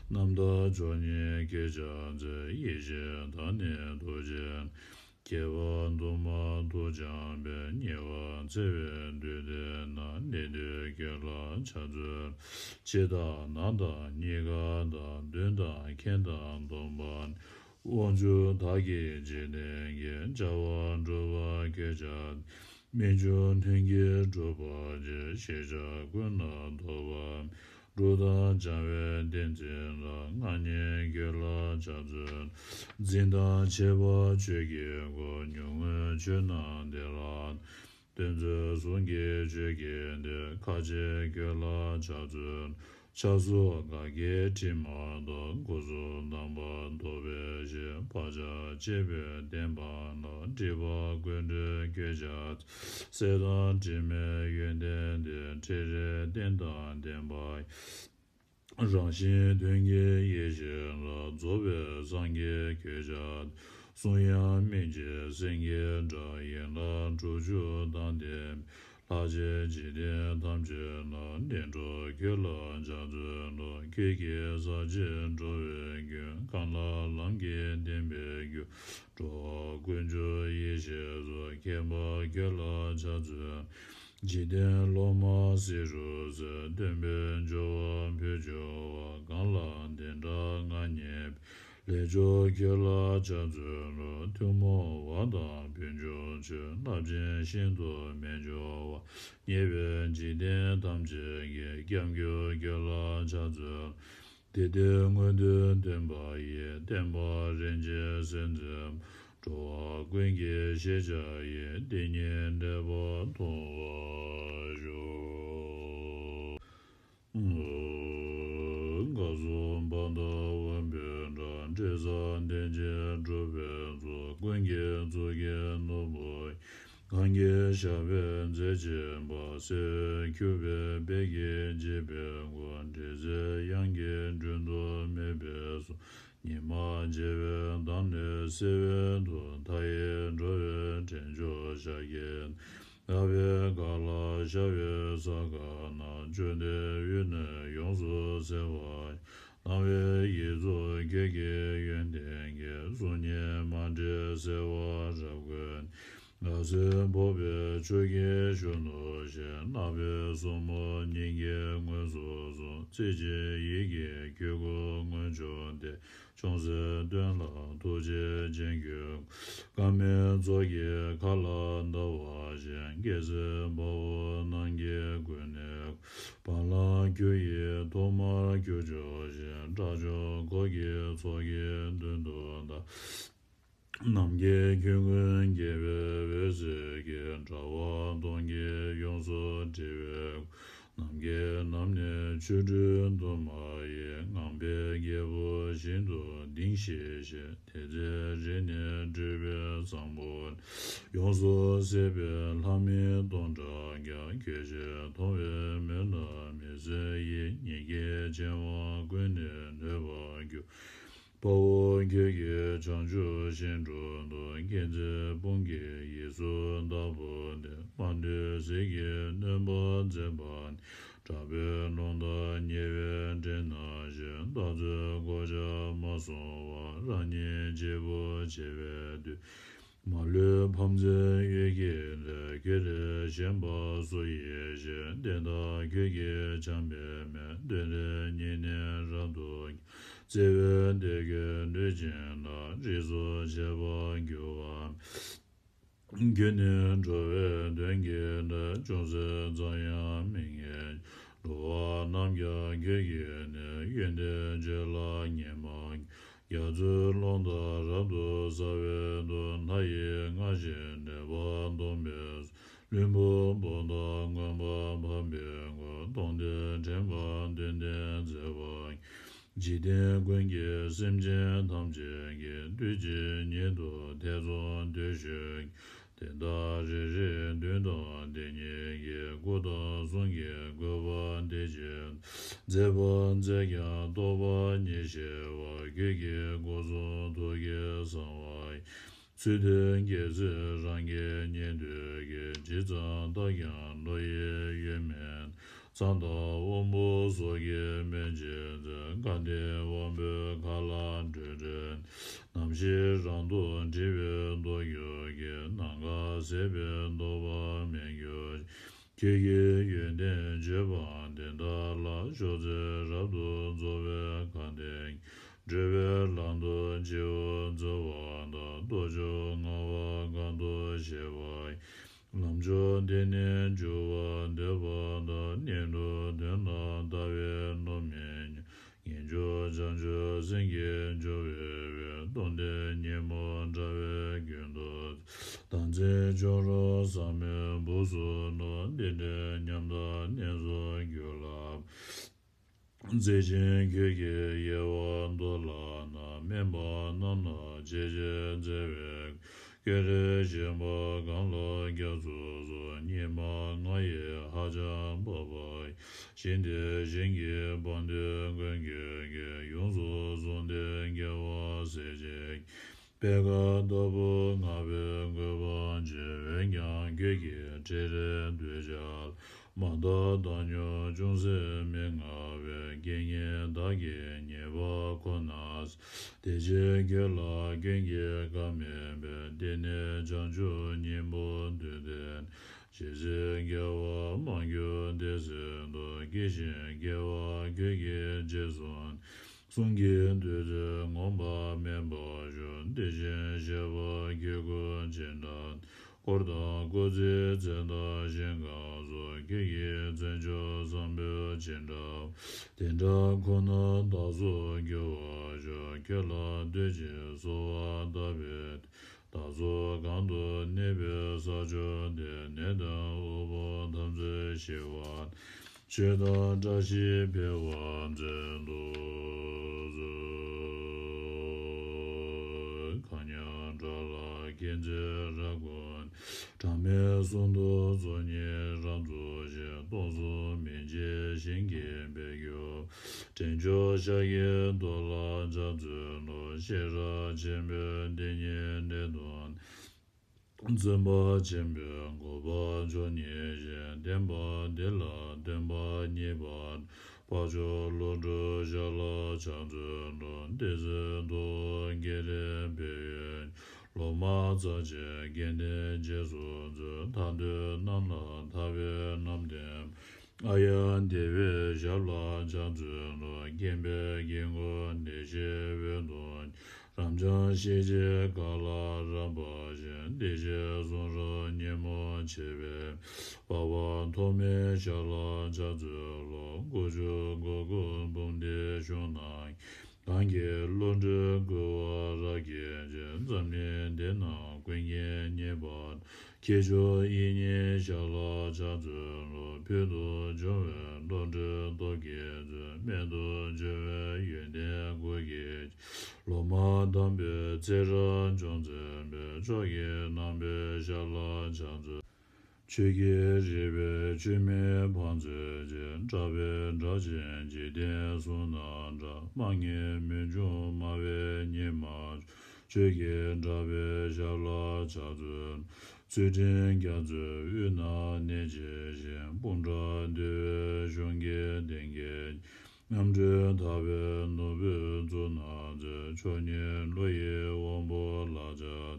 བའི། རྣམ་དག་མཆོག་བརྙེས་ཁྱོད་ཕྱག་འཚལ་ལོ། ཡེ་ཤེས་དང་ནི་རྡོ་རྗེ་རྣམས། སྐྱེ་བ་དུ་མར་ཐུགས་འཆང་བའི། ཉེ་བར་འཚེ་བའི་བདུད་སྡེ་རྣམས། ནད་ཐོས་ཁྱོད་ལ་ཕྱག་འཚལ་ལོ། ཕྱི་དང་ནང་དང་གཉིས་ཀ་དང་། མདུན་དང་ཁྱིམ་དང་སྟོང་པ་ནས། དབང་ཕྱུག་བདག་གིས་འཇིག་རྟེན་གྱི། བྱ་བ་སྒྲུབ་པར་ཁྱོད་ཕྱག་རྨད་བྱུང་དོན་གྱིས་གྲུབ་པ་ཆེ། ཤེས་བྱ་ཀུན་ལ་ཐོབ་པ། སྒྲུབ་དང་སྦྱང་བའི་བསྟན་འཛིན་ལ། ང་ཉིད་ཁྱོད་ལ་ཕྱག་འཚལ། འཛིན་དང་བྱེད་པ་ཆོས་ཀྱི་སྒོ། ཉོན་མོངས་ཆོས་རྣམས་འདས་ལ། བསྟན་འཛིན་གཟུངས་ཀྱི་ཆོས་ཀྱི་སྡེ། མཁའ་སྤྱོད་ཁྱོད་ལ་ཕྱག་འཚལ། ཕྱག་སོགས་ག་གེ་དྲི་མ་གཏོགས། སྐུ་གསུང་ཐང་པ་རྟོགས་པའི་གཞི། བག་ཆགས་བཅས་པའི་བདེན་པ་ལ། སྒྲིབ་པ་ཀུན་བྲལ་ཁྱོད་ཕྱག་འཚལ། སྲེད་དང་དྲི་མའི་ཡོན་ཏན་འདས། འཕྲལ་རིག་རྟེན་དང་ལྡན་པ། རང་བཞིན་དོན་གྱི་ཡེ་ཤེས་ལ། རྫོགས་པའི་སངས་རྒྱས་ཁྱོད་ཕྱག་གསུང་དབྱངས་སྨན་གྱི་སེང་གེའི་སྒྲ། ཡན་ལག་དྲུག་ཅུ་དང་ལྡན་པའི། ལྷ་གཅིག་འཇིག་རྟེན་ཐམས་ཅད་ལ། བདེ་འགྲོ་ཁྱོད་ལ་ཕྱག་འཚལ་ལོ། ཁྱོད་ཀྱིས་ཟག་བཅས་འགྲོ་བའི་ཀུན། གང་ལ་ལམ་གྱི་བདེན་པའི་རྒྱུ། འགྲོ་བ་ཀུན་འབྱུང་ཡེ་ཤེས་སུ། མཁྱེན་པ་ཁྱོད་ལ་ཕྱག་འཚལ། འཇིག་རྟེན་སློབ་མ་སྲིད་རུ་ཟད། སྟོན་པའི་འབྱོར་བ་བོད་ཆུ་བ། གང་ལ་བདེན་མཐའ་ང་ཉིད་པའི། ལས་མཆོག་ཁྱོད་ལ་ཕྱག་འཚལ་ལོ། ཐུན་མོང་བ་དང་བོད་ཆུ་ཆོད། རླབས་ཆེན་ཤིན་ཏུ་རྨད་འབྱོར་བ། ཉེ་བའི་འཇིག་རྟེན་ཐམས་ཅད་ཀྱི། སྐྱབས་མགོན་ཁྱོད་ལ་ཕྱག་འཚལ། དེ་ལྟའི་མངོན་མཐོའི་སྟོན་པ་ཡི། བསྟན་པ་རིན་ཆེན་གསེར་མཛོད། འགྲོ་བ་ཀུན་གྱི་ཤེས་བྱ་ཡི། དེ་ཉིད་འབྲས་བུ་མཐོང་བར་ཤོག། སྐབས་སུ་བབ་དང་འོན་པའི་སྒྲ། འབྲས་བཟང་ལྡན་ཅིང་གྲུབ་པའི་ཚོགས། ཀུན་གྱི་གཙུག་གི་ནོར་བུ་ཡིས། གང་གི་ཞབས་པད་མཛད་བྱེད་པ། གསེར་འོད་འཁྱུག་པའི་དཔལ་གྱིས་བརྗིད་པའི་སྐུ། འབྲེལ་ཚད་དབྱངས་ཀྱིས་བསྒྲུན་དུ་མེད་པའི་གསུང་། ཉི་མ་བརྗེ་བའི་མདངས་ལས་གསལ་བའི་མཐུ། མཐའ་ཡས་འགྲོ་བའི་འདྲེན་མཆོག་ཤཱཀྱའི། རྣ་བའི་གར་ལ་ཤར་བའི་ས་ག་ན། བཅོམ་ལྡན་འོད་ནི་ཡོངས་སུ་གསལ་བ། སྣང་བའི་ཡིད་གཙུག་ཁྱོད་ཀྱི་ཡོན་ཏན་གྱིས། གཟུགས་བརྙན་མ་འདྲེས་གསལ་བ་རབ་བཀོད། ལྷ་གསོལ་ཕོར་པའི་ཆུ་སྐྱེས་གཞོན་ནུ་ཞེས། ནག་པོའི་སོར་མོ་སྙིང་གའི་ངོས་སུ་གཟུང་། རྩེ་གཅིག་ཡིད་ཀྱི་གུར་ཁུང་མངོན་ཕྱོགས་ཏེ། ཅུང་ཟད་སྟོན་ལ་ཐུགས་རྗེ་ཅན་གྱི། དཀར་མེ་མཚོ་སྐྱེས་མཁའ་ལ་ཟླ་བ་བཞིན། སྐྱེ་ཚེ་དཔའ་བོ་རྣམས་ཀྱི་མགོན་ནི། བ་ལང་ཁྱོད་ཡི་ཐོག་མར་གྱུར་ཅོག་ཅིག། སྐྲ་མཆོག་འཁོར་གྱི་ཚོགས་ཀྱི་མདུན་དུ་བདར། ནམ་མཁའི་ཁྱོན་ཀུན་རྒྱས་པའི་འོད་ཟེར་གྱིས། དྲ་བ་སྟོང་གིས་ཡོངས་སུ་སྒྲིབ་པའི། ནམ་མཁའི་ནང་ནས་ཆོ་འཕྲུལ་དུ་མ་ཡིས། ངང་པའི་རྒྱལ་པོ་ཞིང་དུ་ལྡིང་ཞིག་ཞེས། དེ་ཚེ་རིགས་ནི་སྤྲུལ་པའི་བཟང་པོ། ཡོངས་སུ་ཟད་པའི་ལྷ་མི་སྟོང་ཕྲག་བརྒྱ། ཁྱོད་ཞལ་མཐོང་བས་མོས་ལ་མི་བཟོད་ཡི། ཉིད་ཀྱི་སྤྱན་དབང་ཀུན་ནས་མཐོང་བར་འགྱུར། དཔའ་བོ་ཁྱོད་ཀྱིས་བྱང་ཆུབ་ཤིང་དྲུང་དུ། མཁྱེན་བརྩེ་དཔུང་གིས་ཡིད་སུ་བདག་བོར་ཏེ། དམར་མདོག་གཟིག་གི་གནོན་པར་མཛད་པ་ནི། དྲག་པོའི་རླུང་རྟ་ཉེ་བའི་འདྲེ་ནང་བཞིན། རྟག་འཛོལ་གོ་ཆ་མ་སོང་བར། རང་ཉིད་གཅེར་བུ་བྱེད་པའི་དུས། མ་ལུས་ཕམ་མཛད་འོད་ཀྱི་སྒྲས། ཁྱོད་ལས་གཞན་པ་སུ་ཡིས་ཤེས། བསྟན་དང་ཁྱོད་ཀྱི་བྱམས་པའི་མེ། གདོན་བྲལ་ཉིད་ནི་རབ་ཏུ་མཁྱེན། བརྩེ་བའི་གཏེར་ཁ་བགྲོད་ཅིང་བརླག། རིས་སུ་ཆད་པར་གྱུར་པ་མེད། ཁྱོད་ནི་འགྲོ་བའི་དོན་གྱི་སྒྲ། ཅུང་ཟད་ཙམ་ཡང་མི་སྙན། འགྲོ་བ་རྣམས་ཀྱང་ཁྱོད་ཀྱི་ནི། ཡོན་ཏན་བརྗོད་ལ་ངས་མ་མཁས། རྒྱ་མཚོའི་ཀློང་དུ་རབ་ཏུ་གསལ་བའི་མཐུ། ལྷ་ཡི་རྔ་བཞིན་ནུས་པ་སྟོང་པའི། ལྷུན་པོ་པོ་ཏ་མངོན་པར་འཕགས་པའི་སྐུ། སྟོང་གཏེར་དྲན་པ་བདུན་ལྡན་མཛད་པ་ཉིད། འཇིག་རྟེན་ཀུན་གྱི་སེམས་ཅན་ཐམས་ཅད་ཀྱི། དུས་གཅིག་ཉིད་དུ་ཐེ་ཚོམ་སྟོན་ཞིང་། དེ་དག་རེ་རེའི་མདུན་དུ་དེ་ཉིད་ཀྱི། སྐུ་དང་གསུང་གི་བཀོད་པ་འདི་ཕྱིར། མཛད་པ་མཛད་ཀྱང་རྟོགས་པ་ཉིད་ཤེས་པ། ཁྱོད་ཀྱི་སྐུ་གསུང་ཐུགས་ཀྱི་གསང་བ་ཡི། ཚུལ་དེ་རྒྱལ་སྲས་རང་གི་ཉན་ཐོས་ཀྱིས། ཇི་ཙམ་བརྟགས་ཀྱང་བློ་ཡི་ཡོན་མིན། གཙང་དང་དབང་པོ་སོགས་ཀྱིས་དམན་བྱེད་ཚེ། སྐལ་ལྡན་དབང་པོའི་མཁའ་ལ་བགྲོད་བྲལ། ནམ་ཞིག་རང་དུ་དྲིལ་བས་ལྡོག་གྱུར་གྱི། ནམ་མཁའ་ཟད་པས་ལྡོག་པ་མེད་གྱུར་ཅིག། ཁྱོད་ཀྱི་ཡོན་ཏན་བརྗོད་པ་འདི་དག་ལ། མཆོག་ཚེ་རབ་ཏུ་རྫོགས་པའི་གལ་ཏེ། འགྲོ་བའི་ལམ་དུ་སྤྱི་བོར་འཛུལ་བ་དང་། རྟོགས་བརྗོད་ངག་དབང་གང་དུ་བཞེས་པ་ཡི། ལམ་མཆོག་འདི་ནི་འགྱུར་བ་འདོད་པ་དང་། གཉེན་དྲུག་དོན་དམ་ལྟ་བའི་བློ་མི་ཉམས། ངེས་འབྱུང་བྱང་ཆུབ་སེམས་ཀྱི་སྦྱོར་བས་འོད། སྟོང་གཏེར་སྙེ་མོ་འདྲ་བའི་རྒྱུན་དུ། དམ་ཚིག་སྦྱོར་རོ་ཟབ་མོའི་སྦུབས་སུ་བསྣོལ། འདི་འདྲའི་ཉམས་དང་གནས་སུ་གྱུར་ལ། མཛེས་ཤིང་གོས་ཀྱི་དབྱེ་བ་མདོ་ལ་ན། དམན་པ་རྣམས་ལ་འབྱེད་ཅིང་མཛེས་པའི། ཀུན་རིག་ཞེན་པ་གང་ལ་རྒྱ་མཚོ་སོགས། སྙེ་མ་ལྔ་ཡིས་ཧ་ཅང་འབབ་པ་ཡི། ཞིང་དེར་ཞིང་གི་དཔལ་དུ་མགོན་ཁྱོད་ཀྱིས། ཡོངས་སུ་བཟུང་སྟེ་དགེ་བ་ཟད་བྱེད་ཀྱི། པད་དཀར་ལྟ་བུ་བསྔགས་པའི་གུས་པ་ཆེ། འོན་ཀྱང་ཁྱོད་ཀྱི་ཁྲིད་རིམ་གདུལ་བྱ་ལ། མ་དག་བཏང་སྙོམས་ཅུང་ཟད་མི་མངའ་བས། དགེ་བསྙེན་བདག་གིས་ཉེས་པ་ཁོ་ན་བསལ། དེ་ཕྱིར་ཁྱོད་ལ་སྐྱོན་གྱི་སྐབས་མེད་པས། འདི་ནི་བྱང་ཆུབ་སྙིང་པོ་འདོད་དེ། ཇི་སྲིད་དགེ་བ་མ་གྱུར་དེ་སྲིད་དུ། སྐྱེ་ཞིང་སྐྱེ་བ་ཁྱོད་ཀྱིས་རྗེས་བཟུང་། གསུང་གི་བདུད་རྩི་ངོམས་པ་དམན་པར་ཞོག། དེ་བཞིན་གཤེགས་པ་ཁྱོད་སྐུ་ཅི་འདྲ། འཁོར་དང་སྐུ་ཚེའི་ཚད་དང་ཞིང་ཁམས་སོགས། ཁྱོད་ཀྱི་མཚན་མཆོག་བཟང་པོ་ཅི་འདྲ། དེ་འདྲ་ཁོ་ན་བདག་སོགས་འགྱུར་བར་ཤོག། ཁྱོད་ལ་བསྟོད་ཅིང་གསོལ་བ་བཏབ་པའི་བདག་སོགས་གང་དུ་གནས་པའི་ས་ཕྱོགས་དེར། ནད་དང་དབུལ་པོ་ཐམས་ཅད་ཞི་བར། ཆོས་དང་བཀྲ་ཤིས་འཕེལ་བར་མཛོད་དུ་གསོལ། གང་ཉག་དགྲ་ལྷ་མཁྱེན་བརྩེ་རབ་བསྐུལ་ནས། གྲངས་མེད་གསུམ་དུ་ཚོགས་གཉིས་རབ་རྫོགས་ཤིང་། སྟོང་གསུམ་མི་མཇེད་ཞིང་གི་དཔལ་གྱུར། འདྲེན་མཆོག་ཤཱཀྱའི་རྡོར་ལ་ཕྱག་འཚལ་ལོ། ཤེས་རབ་ཆེན་པོས་འདི་ཉིད་བདེན་དུ། བརྩོན་པ་ཆེན་པོས་འགོག་པ་མཆོག་བརྙེས་ཤིང་། བདེན་པ་འདི་ལ་སྟོན་པ་མཉེས་པ། འཕགས་མཆོག་ཀླུ་སྒྲུབ་ཞབས་ལ་ཕྱག་འཚལ་ལོ། དེ་ཚེ་ཐུབ་དབང་བསྐྱེད་རིམ་པའི་འོད། སློབ་མ་རྩ་ཆེན་དགེ་འདུན་རྗེས་སུ་མཛོད། ཐར་འདོད་རྣམས་ལ་ཐར་པའི་རྣམ་བསྟན། ཨཱརྱ་དེ་བའི་ཞབས་ལ་ཕྱག་འཚལ་ལོ། མཁྱེན་པའི་དཀྱིལ་འཁོར་བདེ་གཤེགས་འོད་དུ། རབ་འབྱམས་ཤེས་བྱའི་མཁའ་ལ་རབ་འབར་ཞིང་། བདེ་གཤེགས་གསུང་རབ་སྙན་མོ་ཆེ་བས། འཕགས་པ་ཐོགས་མེད་ཞབས་ལ་ཕྱག་འཚལ་ལོ། སྐུ་མཆོག་སྒོ་ཀུན་འབུམ་སྡེའི་གཞུང་རྣམས་ཀྱིས། གང་གི་བློ་གྲོས་བསྐུལ་བ་རབ་བསྐྱེད་ཅིང་། འཛམ་གླིང་འདི་ན་ཀུན་གྱིས་མཉེས་པ། ཁྱེད་མཆོག་ཡིད་བཞིན་ཞབས་ལ་ཕྱག་འཚལ་ལོ། ཕུལ་དུ་བྱུང་བའི་བློ་གྲོས་སྟོབས་ཀྱིས་མཛོད། རྨད་དུ་བྱུང་བའི་ཡོན་ཏན་སྐུ་བསྐྱེད་ཅིང་། སློབ་མ་དམ་པའི་ཚེ་རབས་བྱུང་ཚེ་འཕེལ། མཆོག་གི་རྣམ་པའི་ཞབས་ལ་ཕྱག་འཚལ། ཆོས་ཀྱི་རིག་པའི་ཆུ་མིག་ཕར་འཚོལ་ཅིང་། གྲགས་པའི་སྒྲ་ཆེན་འཇིག་རྟེན་གསུང་རྣམས་བསྒྲགས། སྨྲ་ངེས་མི་འབྱུང་སྨྲ་བའི་སྙེ་མ་ཆུ། ཆོས་ཀྱི་གྲགས་པའི་ཞབས་ལ་ཕྱག་འཚལ། ཚུལ་ཁྲིམས་རྒྱ་མཚོའི་དབུས་ན་གནས་བཅས་ཤིང་། སྤངས་རྟོགས་འདུལ་བའི་གཞུང་གི་གདེང་བསྐྱེད། རྣམ་གྲོལ་ཐར་པའི་ནོར་བུའི་ཚོགས་རྣམས་སྩོལ། མཆོག་བརྙེས་བློ་ཡི་དབང་པོ་ལ་ཕྱག་འཚལ།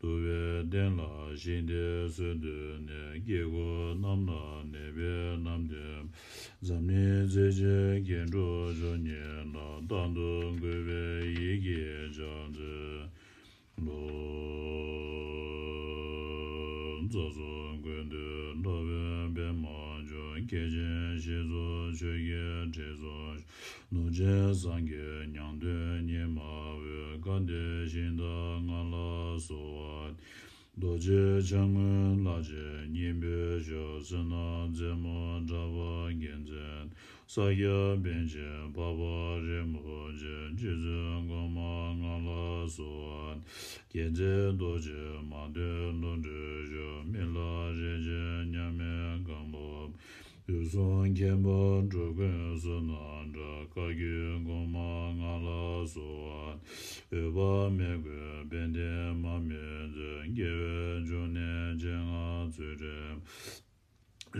འདུལ་བའི་གདན་ལ་ཞིང་དེར་གསོལ་འདེབས་ནས། དཀྱིལ་འཁོར་རྣམས་ལ་ནད་པའི་རྣམ་བསྟན། འཛམ་གླིང་ཚེ་གཅིག་མཁས་གྲུབ་མཆོག་བརྙེས་ལ། རྟག་ཏུ་གུས་པས་ཡིད་ཀྱིས་ཕྱག་འཚལ་ལོ། རྩ་གསུམ་ཀུན་འདུས་འགྲོ་བའི་པདྨ་འབྱུང་། སྐྱེ་འཆི་ཞི་རྫོགས་ཆོས་ཀྱི་ཁྲི་སྲོང་། ནོར་སྦྱིན་སངས་རྒྱས་ཉང་སྟོན་ཉི་མ་འོད། སྐལ་ལྡན་ཞིང་དང་ལྔ་ལ་གསོལ་བ། རྡོ་རྗེ་འཆང་དངོས་ལྷ་ཆེན་སྙིང་པོའི་མཆོག། བསོད་ནམས་རྩེ་མོ་གྲགས་པ་རྒྱལ་མཚན། ས་སྐྱ་པཎ་ཆེན་འཕགས་པ་རིན་པོ་ཆེ། རྗེ་བཙུན་གོང་མ་ལྔ་ལ་གསོལ་བ། རྒྱལ་མཚན་རྡོ་རྗེ་མ་ཐོན་ལྷུན་གྲུབ་ཤོག། མི་ལ་རས་ཆེན་མཉམ་མེད་སྒམ་པོ། དུས་གསུམ་མཁྱེན་པ་འགྲོ་ཀུན་བསོད་ནམས་གྲགས། བཀའ་བརྒྱུད་གོང་མ་ལྔ་ལ་གསོལ་བ། འོད་དཔག་མེད་ཀུན་དཔལ་ལྡན་མར་མེ་མཛད། རྒྱལ་བའི་འབྱུང་གནས་སྤྱན་སྔ་ཚུལ་ཁྲིམས།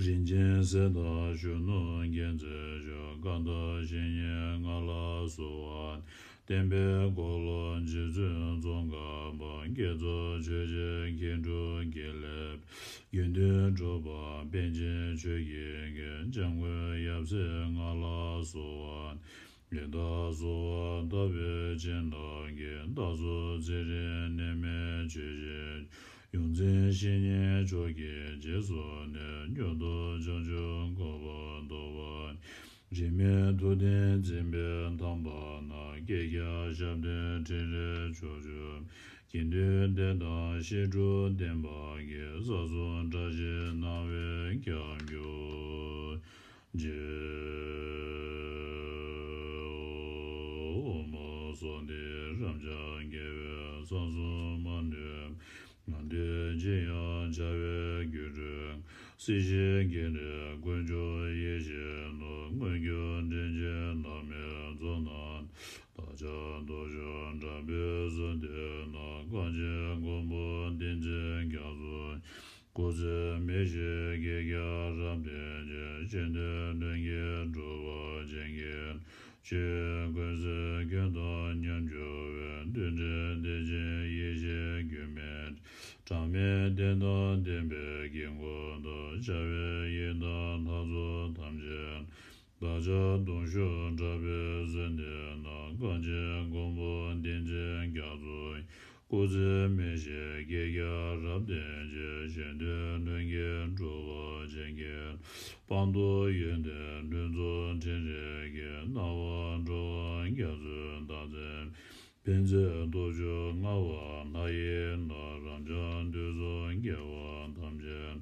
རིན་ཆེན་གསེར་དང་གཞོན་ནུ་རྒྱལ་མཚན་མཆོག། སྐར་མདའ་བཞི་བརྙེས་ལྔ་ལ་གསོལ་བ། བསྟན་པའི་འཁོར་ལོ་རྗེ་བཙུན་ཙོང་ཁ་པ། བསྐྱེད་རྫོགས་ཆོས་རྗེ་མཁས་གྲུབ་དགེ་ལེགས། དགེ་འདུན་གྲུབ་པ་པཎ་ཆེན་ཆོས་ཀྱི་རྒྱལ། འཇམ་མགོན་ཡབ་སྲས་ལྔ་ལ་གསོལ་བ། ཡི་དྭགས་གསོལ་བ་བཏབ་པའི་སྦྱིན་བདག་གིས། བདག་སོགས་ཚེ་རིང་ནད་མེད་ཆོས་བཞིན། ཡོངས་འཛིན་བཤེས་གཉེན་མཆོག་གི་རྗེས་སུ་ནི། མྱུར་དུ་བྱང་ཆུབ་འགོག་པར་འདོད་པ། དྲི་མེད་ཐུབ་བསྟན་འཛིན་པའི་དམ་པ་ན། བསྐལ་བརྒྱར་ཞབས་བརྟན་ཕྲིན་ལས་ཕྱོགས་བཅུར། དགེ་འདུན་སྡེ་དང་བཤད་སྒྲུབ་བསྟན་པ་གི། ས་གསུམ་བཀྲ་ཤིས་སྣང་བས་ཁྱབ་གྱུར་ཅིག། ཨོཾ་སྭ་སྟི། རབ་འབྱམས་རྒྱལ་བའི་གསང་གསུམ་མ་ལུས་པ། ང་འདུས་ཅི་ཡང་བྱ་བའི་སྒྱུ་འཕྲུལ། སྲིད་ཞིའི་དགེ་ལེགས་དཀོན་མཆོག་ཡེ་ཤེས་ལུ། མངོན་གྱུར་དྲིན་ཅན་བླ་མའི་ཚོགས་རྣམས། བདག་ཅག་སྟོབས་བཅུ་དྲག་པོས་གསོལ་འདེབས་ན། གངས་ཅན་མགོན་པོ་བསྟན་འཛིན་རྒྱ་མཚོ། སྐུ་ཚེ་མི་ཤིགས་བསྐལ་བརྒྱར་རབ་བརྟན་ཅིང་། གཞན་དོན་ལྷུན་གྱིས་གྲུབ་པར་བྱིན་གྱིས། ཆོས་ཀུན་སེལ་མགོན་དང་མཉམ་གྱུར་བའི། མདུན་བསྐྱེད་བདེ་ཆེན་ཡེ་ཤེས་སྒྱུ་མའི་གྲངས་མེད་བརྟན་དང་ལྡན་པའི་དཀྱིལ་འཁོར་དུ། བྱ་བའི་ཡི་དམ་ལྷ་ཚོགས་ཐམས་ཅད། བདག་ཅག་གདུང་ཤུགས་དྲག་པོས་གསོལ་འདེབས་ན། གངས་ཅན་མགོན་པོ་བསྟན་འཛིན་རྒྱ་མཚོ། སྐུ་ཚེ་མི་ཤིགས་བསྐལ་བརྒྱར་རབ་བརྟན་ཅིང་། གཞན་དོན་ལྷུན་གྱིས་གྲུབ་པར་བྱིན་གྱིས། དཔལ་མཐོ་ཡོན་ཏན་ལྷུན་རྫོགས་ཕྲིན་ལས་ཀྱིས། སྣང་བ་འགྲོ་བ་རྒྱ་མཚོའི་བདག་འཛིན། ཕན་མཛད་སྟོབས་བཅུ་མངའ་བ་ལྷ་ཡི་ལྷ། རབ་འབྱམས་དུས་གསུམ་རྒྱལ་བ་ཐམས་ཅད།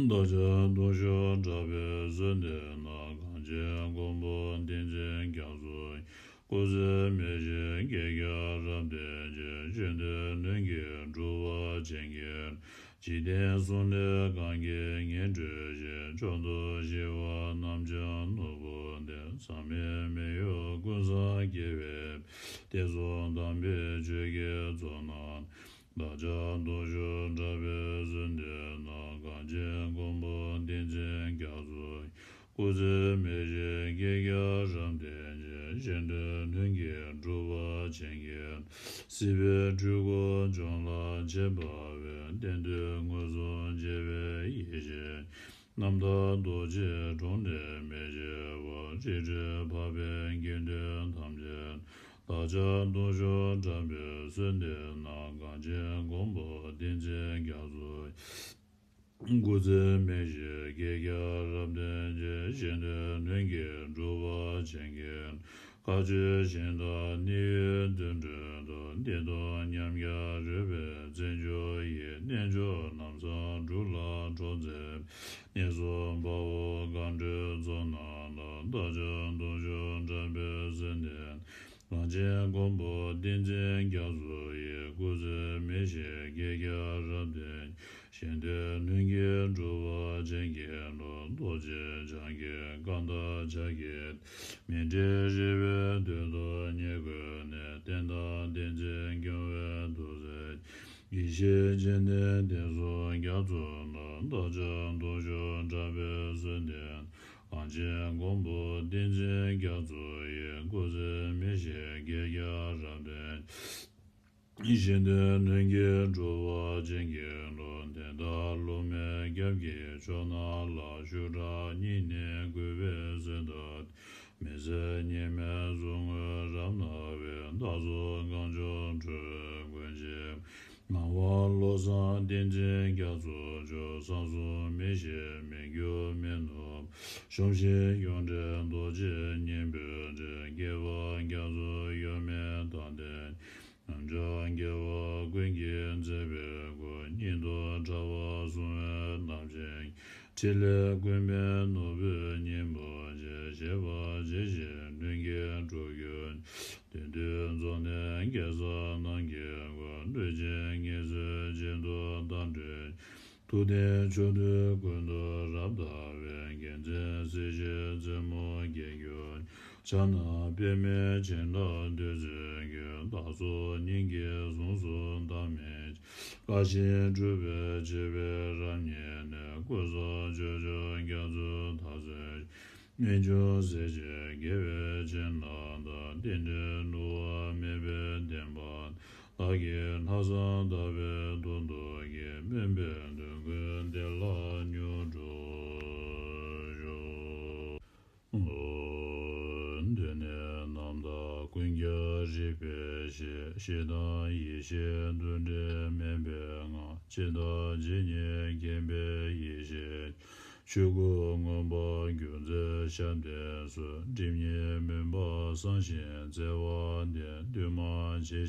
བདག་ཅག་གདུང་ཤུགས་དྲག་པོས་གསོལ་འདེབས་ན། གངས་ཅན་མགོན་པོ་བསྟན་འཛིན་རྒྱ་མཚོ། སྐུ་ཚེ་མི་ཤིགས་བསྐལ་བརྒྱར་རབ་བརྟན་ཅིང་། གཞན་དོན་ལྷུན་གྱིས་གྲུབ་པར་བྱིན་གྱིས། འཇིག་རྟེན་གསུམ་ལས་གང་གིས་ངེས་སྒྲོལ་ཞིང་། མཆོག་ཏུ་ཞི་བ་རྣམ་འབྱམས་ནོར་བུ་འདི། ཟག་མེད་མི་གཡོ་ཀུན་བཟང་རྒྱལ་བའི། བསྟན་སྲུང་དམ་པའི་ཆོས་ཀྱི་ཚོགས་རྣམས། བདག་ཅག་སྟོབས་བཅུ་དྲག་པོས་གསོལ་འདེབས་ན། གངས་ཅན་མགོན་པོ་བསྟན་འཛིན་རྒྱ་མཚོ། སྐུ་ཚེ་མི་ཤིགས་བསྐལ་བརྒྱར་རབ་བརྟན་ཅིང་། གཞན་དོན་ལྷུན་གྱིས་གྲུབ་པར་བྱིན་གྱིས། སྲིད་པའི་འཁྲུལ་འཁོར་འཇོམས་ལ་བྱེད་པ་བའི། གཏན་དུ་མངོན་སུམ་མཇལ་བའི་ཡེ་ཤེས། རྣམ་དག་རྡོ་རྗེ་འགྲོ་འདི་མི་ཤེས་པ། རིགས་རུས་འཕགས་པའི་དགེ་འདུན་ཐམས་ཅད། བདག་ཅག་གདུང་ཤུགས་དྲག་པོས་གསོལ་འདེབས་ན། གངས་ཅན་མགོན་པོ་བསྟན་འཛིན་རྒྱ་མཚོ། སྐུ་ཚེ་མི་ཤིགས་བསྐལ་བརྒྱར་རབ་བརྟན་ཅིང་། གཞན་དོན་ལྷུན་གྱིས་གྲུབ་པར་བྱིན་གྱིས། མཁའ་སྤྱོད་ཞིང་དང་གནས་ཡུལ་དུད་འགྲོའི་དུག་འདི་དང་མཉམ་བརྒྱལ་རོལ་པའི་རྩེད་འཇོ་ཡི། རྣལ་འབྱོར་རྣམ་སྲས་འབྲུག་ལ་འགྲོ་མཛད་པའི། གནས་གསུམ་དཔའ་བོ་སྒང་དྲུག་ཚོགས་རྣམས་ལ། བདག་ཅག་གདུང་ཤུགས་དྲག་པོས་གསོལ་འདེབས། གངས་ཅན་མགོན་པོ་བསྟན་འཛིན་རྒྱ་མཚོ་ཡི། སྐུ་ཚེ་མི་ཤིགས་བསྐལ་བརྒྱར་རབ་བརྟན། གཞན་དོན་ལྷུན་གྱིས་གྲུབ་པར་བྱིན་གྱིས་རློབས། རྡོ་རྗེ་འཆང་གི་སྐར་མདའ་ཕྱག་གི། མི་འབྲལ་རེ་བའི་དོན་དུ་ཉེར་མཁོ་ནས། བསྟན་དང་བསྟན་འཛིན་སྐྱོང་བའི་ཐུགས་སྲས། ཡེ་ཤེས་སྤྱན་ལྡན་བསྟན་སྲུང་རྒྱ་མཚོ་ལ། བདག་ཅག་གདུང་ཤུགས་དྲག་པོས་གསོལ་འདེབས། གངས་ཅན་མགོན་པོ་བསྟན་འཛིན་རྒྱ་མཚོ་ཡི། སྐུ་ཚེ་མི་ཤིགས་བསྐལ་བརྒྱར་རབ་བརྟན། གཞན་དོན་ལྷུན་གྱིས་གྲུབ་པར་བྱིན་གྱིས་རློབས། དེ་ལྟར་སློབ་མའི་སྐྱབས་ཀྱི་མཆོག་རྣམས་ལ། ཤུགས་དྲག་སྙིང་ནས་གུས་པས་གསོལ་འདེབས། མི་ཟད་གཉིས་མེད་གཟུངས་སྔགས་རབ་གནང་བའི། བདག་སོགས་གངས་ལྗོངས་ཁྲོ་བོའི་མགོན་ཆེན། ངག་དབང་བློ་བཟང་བསྟན་འཛིན་རྒྱ་མཚོ་མཆོག་གསང་གསུམ་མི་ཤིགས་མི་འགྱུར་མི་ནུབ། གཞོམ་གཞིག་ཡོངས་བྲལ་རྡོ་རྗེ་སྙིང་པོའི་སྤྲུལ། སྐྱེས་པ་རྒྱ་མཚོ་གཡོ་མེད་དང་ལྡན། རྣམ་གྲངས་རྒྱལ་བ་ཀུན་གྱི་མཛད་པའི་སྐུ། སྙིང་སྟོབས་དྲ་བ་སྲུང་བའི་རྣམ་བསྒྱིངས། ཕྲིན་ལས་ཀུན་ཕན་ནོར་བུའི་སྙིང་པོ་ཆེ། བཞད་པ་ཇི་བཞིན་ལྷུན་གྱིས་གྲུབ་གྱུར། དོན་བསྡུས་རྫོགས་ནས་རྒྱལ་སྲས་རྣམས་ཀྱི་སྐུ། ལུས་ཅན་ངལ་གསོའི་བྱེད་དུ་བདག་འདྲེན། ཐུབ་བསྟན་ཕྱོགས་དུས་ཀུན་ཏུ་རབ་དར་བའི། རྒྱལ་མཚན་སྲིད་ཞིའི་རྩེ་མོར་རྒྱས་གྱུར། ཕྱག་ན་པདྨས་བྱིན་རླབས་བདུད་རྩིའི་རྒྱུན། བདག་སོགས་སྙིང་གི་གཟུངས་སུ་བདག་མེད་ཅིང་། བཀའ་བཞིན་སྒྲུབ་པའི་བྱེ་བས་རབ་མཉེས་ནས། ཀུན་བཟང་སྤྱོད་མཆོག་རྒྱ་མཚོའི་དར་ཚོན། རྨད་བྱུང་སྲས་བཅས་དགེ་བའི་བྱིན་རླབས་དང་། རྟེན་འབྲེལ་བསླུ་བ་མེད་པའི་བདེན་པ། བདག་གིས་ལྷག་བསམ་དག་པའི་དོན་རྟོགས་ཀྱིས། སྨོན་པའི་འདོད་དགུའི་གཏེར་ལ་མྱུར་འགྲོ་ཤོག། མདུན་ནས་རྣམ་དག་ཀུན་ཁྱབ། རིག་པའི་གཞི། གཞི་དང་ཡེ་ཤེས་འདུ་འབྲལ་མེད་པའི་ངང་། གཅིག་དང་གཅིག་གཉིས་མཁྱེན་པའི་ཡེ་ཤེས། ཆོས་སྐུ་མངོན་པར་རྒྱུ་མཚན་ཞབས་བརྟན་སོགས། སྒྲིབ་གཉིས་མུན་པ་སངས་ཤིང་བརྩེ་བ་ལྡན། འདུས་མ་བྱས་ཀྱི་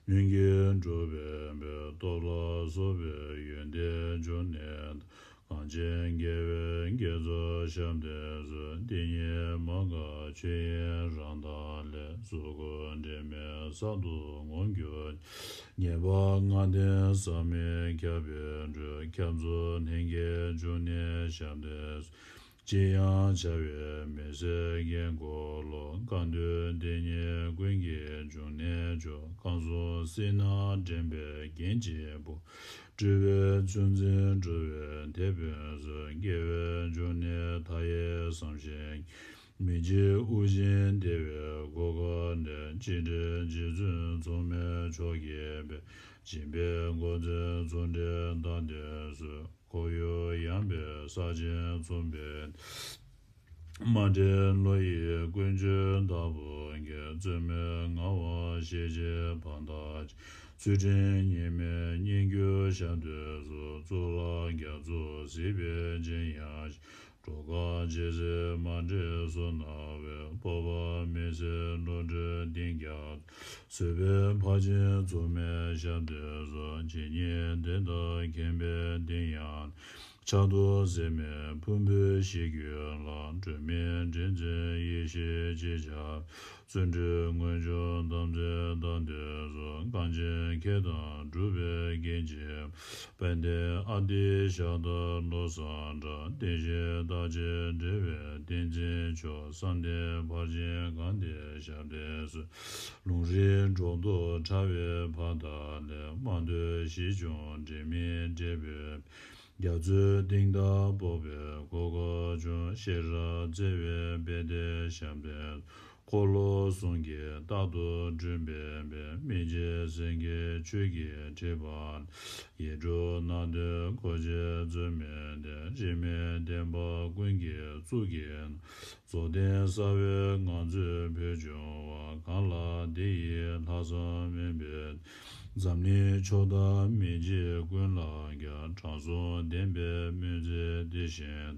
མུན་གྱིས་འཁྲུགས་པའི་བོད། སྟོབས་ལ་སོགས་པའི་ཡོན་ཏན་འབྱུང་གནས་དང་། གངས་ཅན་དགེ་བའི་དགེ་ཚོགས་ཞབས་བརྟན་སོགས། དེ་ཉིད་མ་འགགས་ཆོས་དབྱིངས་རང་མདངས་ལས། གཟུགས་སྐུ་དྲི་མེད་གསར་དུ་ངོམས་གྱུར་ཅིག། ངེས་པ་ལྔ་ལྡན་ཟག་མེད་ཁྱབ་པའི་འགྲོས། ཁྱབ་རྫོགས་ལྷན་སྐྱེས་འབྱུང་གནས་ཞབས་བརྟན་སོགས། ཅིར་ཡང་བྱ་བའི་མེ་ལྩེ་རྒྱན་འཁོར་ལོ། རྐང་མཐུད་དེ་ཉིད་ཀུན་གྱི་འབྱུང་གནས་མཆོག། རྐང་གསུམ་སྲིད་ན་འདྲེན་པའི་རྒྱན་ཆེན་པོ། སྤྲུལ་པའི་ཚུལ་འཛིན་སྤྲུལ་པའི་དེད་དཔོན་སོགས། དགེ་བའི་འབྱུང་གནས་མཐའ་ཡས་བསམ་ཤིང་། མི་འཇིགས་དབུགས་འབྱིན་བདེ་བའི་གོ་འཕང་འདྲེན། འཇིགས་བྲལ་རྗེ་བཙུན་མཚུངས་མེད་མཆོག་གི་དཔལ། སྦྱིན་པའི་འགོ་འཛིན་མཚུངས་བྲལ་བདག་ལྡན་སོགས། ཁོར་ཡུག་ཡངས་པའི་ས་ཆེན་མཚུངས་པའི། མ་འདྲེས་བློ་ཡི་ཀུན་སྤྱོད་བདག་པོ་གིས། རྩོལ་མེད་ངལ་བ་ཞི་བྱེད་ཕ་མཐའ་ཅན། ཚུལ་ཁྲིམས་གཉིས་མེད་སྙན་བརྒྱུད་ཞབས་བརྟན་སོགས། གཙུག་ལག་རྒྱ་མཚོ་གཟིགས་པའི་སྤྱན་དབྱངས་ཤིང་། འགྲོ་ཁམས་ཇི་སྲིད་མ་འདྲེས་བསོད་ནམས་དཔལ། སྤོབས་པ་མི་ཟད་བློ་གྲོས་གཏིང་རྒྱ། བཟོད་པའི་ཕར་ཕྱིན་མཚུངས་མེད་ཞབས་བརྟན་སོགས། ཇི་སྙེད་དེ་དག་མཁྱེན་པའི་གཏིང་ཡངས། ཕྱག་རྡོར་ཟེར་མའི་ཕུང་པོའི་གཤིས་རྒྱུད་ལ། སྒྲོན་མེ་འདྲེན་མཛད་ཡེ་ཤེས་ཅེས་བྱ་བའི། བརྩོན་འགྲུས་མངོན་སྤྱོད་དམ་ཚིག་བདག་ལྡན་སོགས། གངས་ཅན་མཁས་དང་གྲུབ་པའི་རྒྱན་ཆེན། དཔལ་ལྡན་ཨ་ཏི་ཤ་དང་བློ་བཟང་གྲགས། བསྟན་བཤིག་རྟག་གཅིག་འབྲེལ་བའི་བསྟན་འཛིན་མཆོག། བསམ་གཏན་ཕར་ཕྱིན་གངས་ཏེ་ཞབས་བརྟན་སོགས། ལུང་རིགས་སྒྲོ་འདོགས་ཕྲ་བའི་ཕ་མཐའ་ལས། མ་ཐོས་ཞིབ་བྱུང་འབྲེལ་མེད་འབྲེལ་པའི། རྒྱ་མཚོའི་གཏིང་བདག་སྤོབས་པའི་གོ་འཕང་མཆོག། ཤེས་རབ་བརྩེ་བའི་དཔལ་ལྡན་ཞབས་བརྟན། འཁོར་ལོ་གསུམ་གྱིས་རྟག་ཏུ་བསྐྲུན་པའི་དཔལ། མི་ཕྱེད་སེང་གེ་ཆོས་ཀྱི་ཁྲི་འཕང་ལ། ཡིད་འཕྲོག་སྣང་མཐའི་གོ་འབྱེད་རྩོལ་མེད་ལྡན། འཇིགས་མེད་བསྟན་པ་ཀུན་གྱི་གཙུག་གི་རྫོགས་ལྡན་གསང་བའི་ངང་ཚུལ་བོད་འབྱུང་བ། གང་ལ་དེ་ཡི་ལྷག་བསམ་དབེན་པའི། འཛམ་གླིང་ཕྱོགས་མཐའ་མི་མཇེད་ཀུན་ལ་ཁྱབ། དྲང་སྲོང་བདེན་པའི་སྨོན་ཚིག་འདི་བཞིན།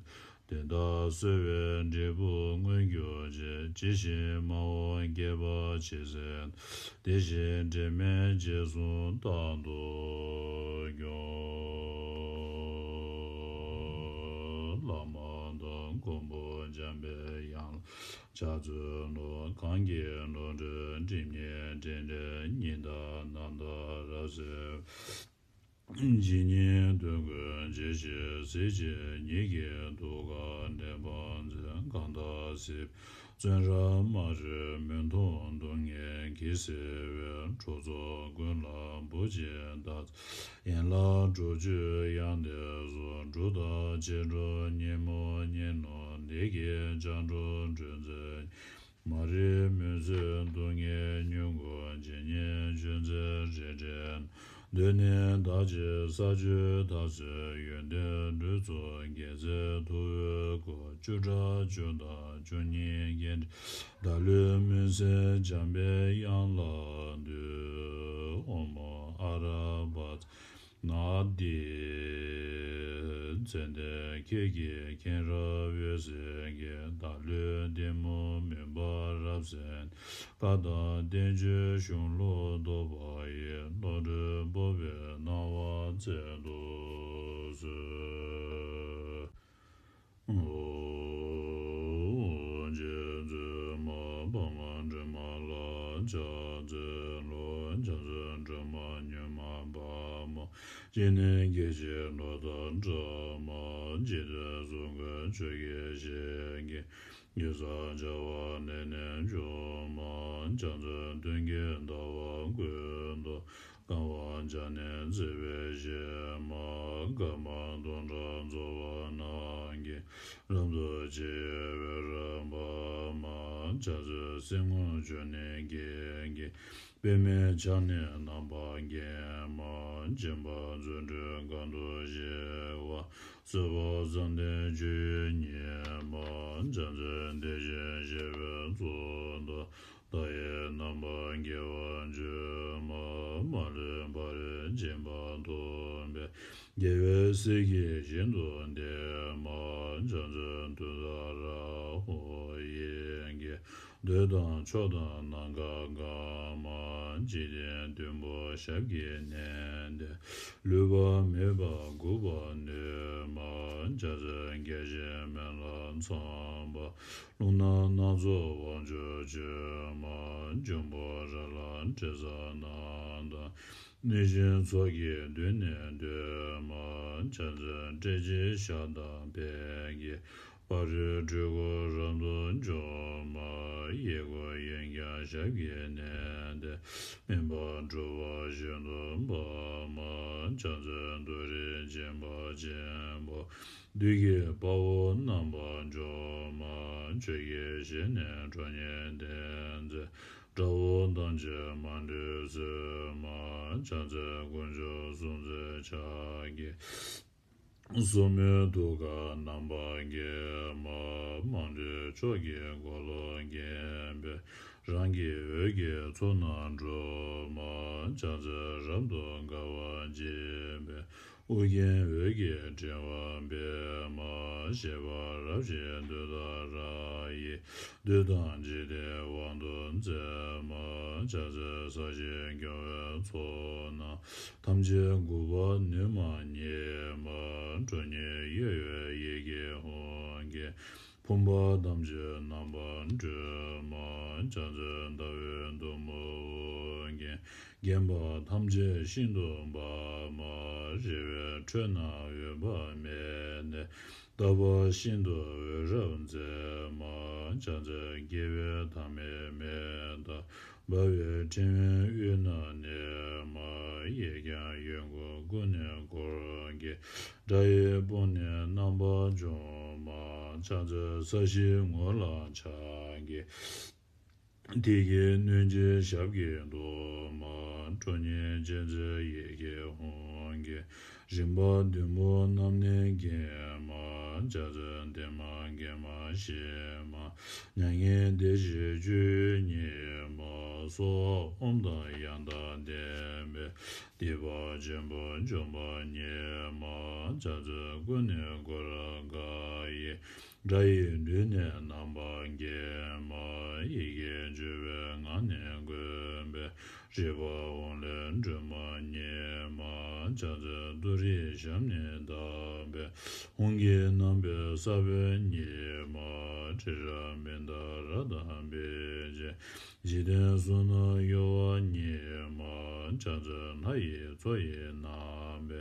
དེ་དག་གསོལ་བའི་འབྲས་བུ་མངོན་གྱུར་ཅིག། ཇི་བཞིན་མ་འོངས་བསྐལ་པ་ཇི་སྲིད། དེ་བཞིན་འབྲལ་མེད་རྗེས་སུ་རྟག་ཏུ་སྐྱོང་། བླ་མ་དང་མགོན་པོ་འཇམ་པའི་དབྱངས་ལ་ཕྱག་འཚལ་ལོ། གང་གི་བློ་གྲོས་སྒྲིབ་གཉིས་འདྲེན་འདྲེན། ཉི་ཟླ་ནམ་ཟླ་རབ་གསལ་བའི། ཇི་སྙེད་དོན་ཀུན་འཇལ་ཞིང་གཟིགས་ཕྱིར། ཉིད་ཀྱི་ཐུགས་ཀར་གདམས་པ་མཛད། གང་དག་སྲིད་པའི་བཙོན་རར་མ་རིག་མུན་འཐོམས་སྡུག་བསྔལ་གྱིས་གཟིར་བའི། གྲོགས་ཚོགས་ཀུན་ལ་བུ་གཅིག་ལྟར་བརྩེ་བའི། ཡན་ལག་དྲུག་ཅུའི་དབྱངས་ལྡན་སོགས། འབྲུག་ལྟར་ཆེར་འགྲོ་ཉིན་མོ་ཉིན་ནོར། ལས་ཀྱི་སྤྱང་གྲུང་སྒྲོན་མཛད། མ་རིག་མུན་བཙུན་སྡུག་བསྔལ་མྱུ་གུ་ཇི་སྙེད་ཆོས་མཛད་རེ་རེ་ན། གདོད་ནས་བདག་གཅེས་ས་བཅུའི་མཐའ་སྲིད་ཡོན་ཏན་ལུས་གཙུག་རྒྱལ་མཚན་ཐུ་བོའི་སྐུ། བཅུ་ཕྲག་བཅུ་དང་བཅུ་གཉིས་རྒྱན་འདྲེས། བདག་བློའི་མུན་སེལ་འཇམ་པའི་དབྱངས་ལ་འདུད། ཨོཾ་ཨ་ར་པ་ཙ། ནཱ་དཱི། ཙན་དན་ཁྱེད་ཀྱི་མཁྱེན་རབ་འོད་ཟེར་གྱིས། བདག་བློའི་གཏི་མུག་མུན་པ་རབ་བསལ་ནས། བཀའ་དང་བསྟན་བཅོས་གཞུང་ལུགས་རྟོགས་པ་ཡི། བློ་གྲོས་སྤོབས་པའི་སྣང་བ་སྩལ་དུ་གསོལ། ཨོ། རྗེ་བཙུན་མ་འཕགས་མ་སྒྲོལ་མ་ལ་ཕྱག་འཚལ་ལོ། རྒྱ་མཚོའི་སྒྲོན་མ་མྱུར་མ་དཔའ་མོ། སྤྱན་ནི་སྐད་ཅིག་གློག་ལྟར་བཀྲག་མ། འཇིག་རྟེན་གསུམ་མགོན་ཆུ་སྐྱེས་ཞལ་གྱི། གེ་སར་བྱེ་བ་ལས་ནི་བྱུང་མ། རྒྱ་མཚོའི་མཐུན་རྐྱེན་ཟླ་བ་ཀུན་ཏུ། དཀར་བ་བྱ་ནི་བརྩེ་བའི་གཞས་མ། སྐར་མ་སྟོང་ཕྲག་རྫོགས་པ་རྣམས་ཀྱིས། རབ་ཏུ་ཕྱེ་བའི་འོད་རབ་འབར་མ། རྒྱ་མཚོའི་གསེར་སྔོ་ཆུ་ནས་སྐྱེས་ཀྱི། པདྨའི་ཕྱག་ནི་རྣམ་པར་བརྒྱན་མ། སྦྱིན་པ་རྫུ་འཕྲུལ་གང་དུ་གཤེགས་པ། གསོལ་བ་བཟང་ལྡན་སྤྱོད་ཡུལ་ཉིད་མ། རྒྱ་མཚོའི་དེ་བཞིན་གཤེགས་པའི་གཙུག་ཏོར། མདའ་ཡི་རྣམ་པར་འགྱེད་པར་འགྱུར་མ། མ་ལུས་ཕ་རོལ་ཕྱིན་པ་ཐོབ་པའི། རྒྱལ་བའི་སྲས་ཀྱིས་ཤིན་ཏུ་བསྟེན་མ། བྱང་ཆུབ་ཏུ་ཏཱ་ར་ཧོ། ཡི་གེ་འདོད་དང་ཕྱོགས་དང་ནམ་མཁའ་གང་མ། འཇིག་རྟེན་བདུན་པོ་ཞབས་ཀྱིས་མནན་ཏེ། ལུས་པ་མེད་པར་འགུགས་པར་ནུས་མ། བྱང་ཆུབ་རྒྱལ་བཞིའི་མེ་ལྷ་ཚངས་པ། རླུང་ནག་སྣ་ཚོགས་དབང་ཕྱུག་མཆོད་མ། འབྱུང་པོ་ར་ལ་དྲི་ཟ་རྣམས་དང་། གནོད་སྦྱིན་ཚོགས་ཀྱིས་མདུན་ནས་བསྟོད་མ། བྱང་ཆུབ་སྤྲུལ་གྱི་ཞབས་དང་ཕྱག་གིས། ཕ་རོལ་སྤྲུལ་སྐུ་རབ་ཏུ་འཇོམས་མ། གཡས་བསྐུམ་གཡོན་བརྐྱང་ཞབས་ཀྱིས་མནན་ཏེ། སྨིན་པ་སྒྲུབ་པ་ཤིན་ཏུ་འབར་མ། བྱང་ཆུབ་ཏུ་རེ་སྦྱིན་པ་ཆེན་པོ། བདུད་ཀྱི་དཔའ་བོ་རྣམ་པར་འཇོམས་མ། ཆོས་ཀྱི་གཞི་ནས་ཁྲོ་གཉེར་ལྡན་མཛད། དགྲ་བོ་ཐམས་ཅད་མ་ལུས་གསོད་མ། བྱང་རྩེ་དཀོན་མཆོག་གསུང་མཛད་ཕྱག་གི། སོར་མོས་ཐུགས་ཀར་རྣམ་པར་བརྒྱན་མ། མ་ལུས་ཕྱོགས་ཀྱི་འཁོར་ལོས་བརྒྱན་པའི། རང་གི་འོད་ཀྱི་ཚོགས་རྣམས་འཁྲུག་མ། བྱང་རྩེ་རབ་ཏུ་དགའ་བ་བརྗིད་པའི། ཨོ་རྒྱན་འོད་ཀྱི་ཕྲེང་བ་སྤེལ་མ། བཞད་པ་རབ་བཞད་ཏུཏྟཱ་ར་ཡིས། བདུད་དང་འཇིག་རྟེན་དབང་དུ་མཛད་མ། བྱང་རྩེ་ས་གཞི་སྐྱོང་བའི་ཚོགས་རྣམས། ཐམས་ཅད་འགུགས་པར་ནུས་མ་ཉིད་མ། ཁྲོ་གཉེར་གཡོ་བའི་ཡི་གེ་ཧཱུྃ་གིས། ཕོངས་པ་ཐམས་ཅད་རྣམ་པར་སྒྲོལ་མ། བྱང་རྩེ་ཟླ་འོད་ཟླུམ་པོས་བརྒྱན། བརྒྱན་པ་ཐམས་ཅད་ཤིན་ཏུ་འབར་མ། རལ་པའི་ཁྲོད་ན་འོད་དཔག་མེད་གནས། རྟག་པ་ཤིན་ཏུ་འོད་རབ་མཛད་མ། བྱང་རྩེ་རྒྱལ་བའི་ཐ་མལ་མེ་ལྟར། འབར་བའི་ཕྲེང་བའི་དབུས་ན་གནས་མ། གཡས་བརྐྱང་གཡོན་བསྐུམ་ཀུན་ནས་བསྐོར་དགའི། དགྲ་ཡི་དཔུང་ནི་རྣམ་པར་འཇོམས་མ། བྱང་རྩེ་ས་གཞིའི་ངོས་ལ་ཕྱག་གི། མཐིལ་གྱིས་བསྣུན་ཅིང་ཞབས་ཀྱིས་བཟློག་མ། ཁྲོ་གཉེར་ཅན་མཛད་ཡི་གེ་ཧཱུྃ་གིས། རིམ་པ་བདུན་པོ་རྣམས་ནི་འགེམས་མ། བྱང་རྩེ་བདེ་མ་དགེ་མ་ཞི་མ། མྱ་ངན་འདས་ཞི་སྤྱོད་ཡུལ་ཉིད་མ། གསོལ་བ་ཨོཾ་དང་ཡང་དག་ལྡན་པས། སྡིག་པ་ཆེན་པོ་འཇོམས་པ་ཉིད་མ། བྱང་རྩེ་ཀུན་ནས་བསྐོར་རབ་དགའ་ཡི། དགྲ་ཡི་ལུས་ནི་རྣམ་པར་འགེམས་མ། ཡི་གེ་བཅུ་པའི་ངག་ནི་བཀོད་པས། རིག་པ་ཧཱུྃ་ལས་སྒྲོལ་མ་ཉིད་མ། བྱང་རྩེ་ཏུ་རེའི་ཞབས་ནི་བརྡབས་པས། ཧཱུྃ་གི་རྣམ་པའི་ས་བོན་ཉིད་མ། ཏྲི་ར་མི་དྷ་རཀྟ་པཎ་ཆེན། འཇིག་རྟེན་གསུམ་རྣམས་གཡོ་བ་ཉིད་མ། བྱང་རྩེ་ལྷ་ཡི་མཚོ་ཡི་རྣམ་པའི།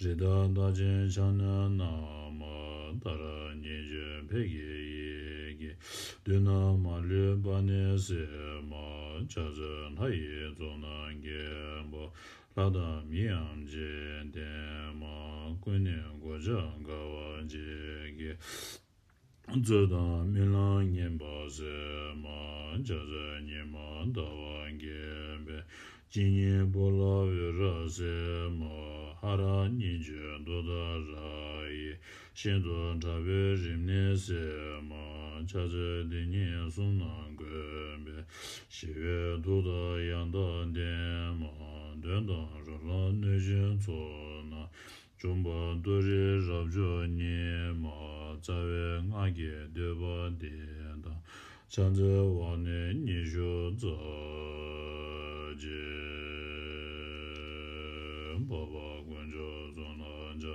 རི་དྭགས་རྟགས་ཅན་ཕྱག་ན་བསྣམས་མ། ཏཱ་ར་གཉིས་བརྗོད་ཕཊ་ཀྱི་ཡི་གེས། བདུད་རྣམས་མ་ལུས་པ་ནི་སེལ་མ། བྱང་རྩེ་ལྷ་ཡི་ཚོགས་རྣམས་བརྒྱན་པ། ལྷ་དང་མིའམ་འཇིག་རྟེན་མ། ཀུན་ནས་གོ་ཆ་དགའ་བ་བརྗིད་ཀྱིས། རྩོད་དང་རྨི་ལམ་ངན་པ་སེལ་མ། བྱང་རྩེ་ཉི་མ་ཟླ་བ་རྒྱས་པའི། སྤྱན་གཉིས་པོ་ལ་འོད་རབ་གསལ་མ། ཧ་ར་གཉིས་བརྗོད་ཏུཏྟཱ་ར་ཡིས། ཤིན་ཏུ་ཕྲ་བའི་རིམས་ནད་སེལ་མ། ཕྱག་འཚལ་དེ་ཉིད་གསུམ་རྣམས་བཀོད་པས། ཞི་བའི་ཐུགས་དང་ཡང་དག་ལྡན་མ། གདོན་དང་རོ་ལངས་གནོད་སྦྱིན་ཚོགས་རྣམས། འཇོམས་པ་ཏུ་རེ་རབ་མཆོག་ཉིད་མ། རྩ་བའི་སྔགས་ཀྱི་བསྟོད་པ་འདི་དང་། ཕྱག་འཚལ་བ་ནི་ཉི་ཤུ་རྩ་གཅིག་འཕགས་པ་དཀོན་མཆོག་གསུམ་ལ་ཕྱག་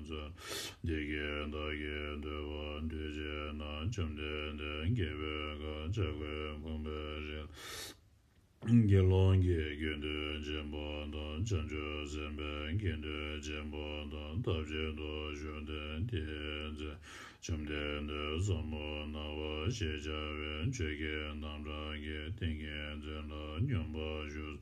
འཚལ། འདི་སྐད་བདག་གིས་ཐོས་པ་དུས་གཅིག་ན། བཅོམ་ལྡན་འདས་རྒྱལ་པོའི་ཁབ་བྱ་རྒོད་ཕུང་པོའི་རི་ལ། དགེ་སློང་གི་དགེ་འདུན་ཆེན་པོ་དང་། བྱང་ཆུབ་སེམས་དཔའི་དགེ་འདུན་ཆེན་པོ་དང་། ཐབས་གཅིག་ཏུ་བཞུགས་ཏེ་དེའི་ཚེ། བཅོམ་ལྡན་འདས་ཟབ་མོ་སྣང་བ་ཞེས་བྱ་བའི་ཆོས་ཀྱི་རྣམ་གྲངས་ཀྱི་ཏིང་ངེ་འཛིན་ལ་སྙོམས་པར་ཞུགས།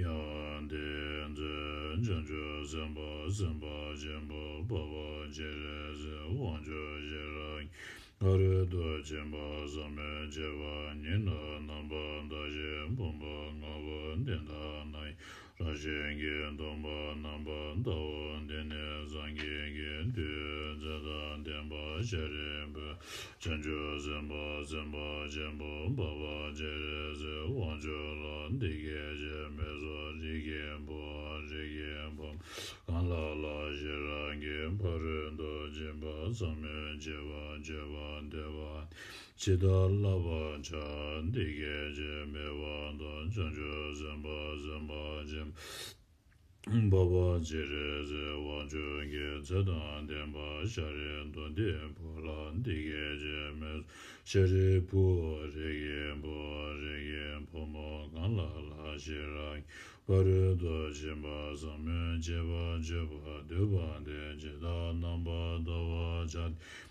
ཡང་དེའི་ཚེ་བྱང་ཆུབ་སེམས་དཔའ་སེམས་དཔའ་ཆེན་པོ་འཕགས་པ་སྤྱན་རས་གཟིགས་དབང་ཕྱུག་ཤེས་རབ་ཀྱི་ཕ་རོལ་ཏུ་ཕྱིན་པ་ཟབ་མོའི་སྤྱོད་པ་ཉིད་ལ་རྣམ་པར་བལྟ་ཞིང་ཕུང་པོ་ལྔ་པོ་འདི་ལྟ་ན་ཡང་ རང་བཞིན་གྱིས་སྟོང་པ་རྣམ་པར་ལྟ་བུ་འདི་ནི་སངས་རྒྱས་ཀྱི་མཐུས་ཚེ་དང་ལྡན་པ་ཤཱ་རིའི་བུས་བྱང་ཆུབ་སེམས་དཔའ་སེམས་དཔའ་ཆེན་པོ་འཕགས་པ་སྤྱན་རས་གཟིགས་དབང་ཕྱུག་ལ་འདི་སྐད་ཅེས་སྨྲས་སོ། རིགས་ཀྱི་བུའམ་རིགས་ཀྱི་བུ་མོ་གང་ལ་ལ་ཤེས་རབ་ཀྱི་ཕ་རོལ་ཏུ་ཕྱིན་པ་ཟབ་མོའི་སྤྱོད་པ་སྤྱོད་པར་འདོད་པ་ཇི་ལྟར་བསླབ་པར་བྱ། འདི་སྐད་ཅེས་སྨྲས་པ་དང་། བྱང་ཆུབ་སེམས་དཔའ་སེམས་དཔའ་ཆེན་པོ་འཕགས་པ་སྤྱན་རས་གཟིགས་དབང་ཕྱུག་གིས་ཚེ་དང་ལྡན་པ་ཤཱ་ར་དྭ་ཏིའི་བུ་ལ་འདི་སྐད་ཅེས་སྨྲས་སོ། ཤཱ་རིའི་བུ་རིགས་ཀྱི་བུ་རིགས་ཀྱི་བུ་མོ་གང་ལ་ལ་ཤེས་རབ་ཀྱི་ཕ་རོལ་ཏུ་ཕྱིན་པ་ཟབ་མོའི་སྤྱོད་པ་སྤྱོད་པར་འདོད་པ་དེ་ཇི་ལྟར་རྣམ་པར་བལྟ་བར་བྱ། སྟེ་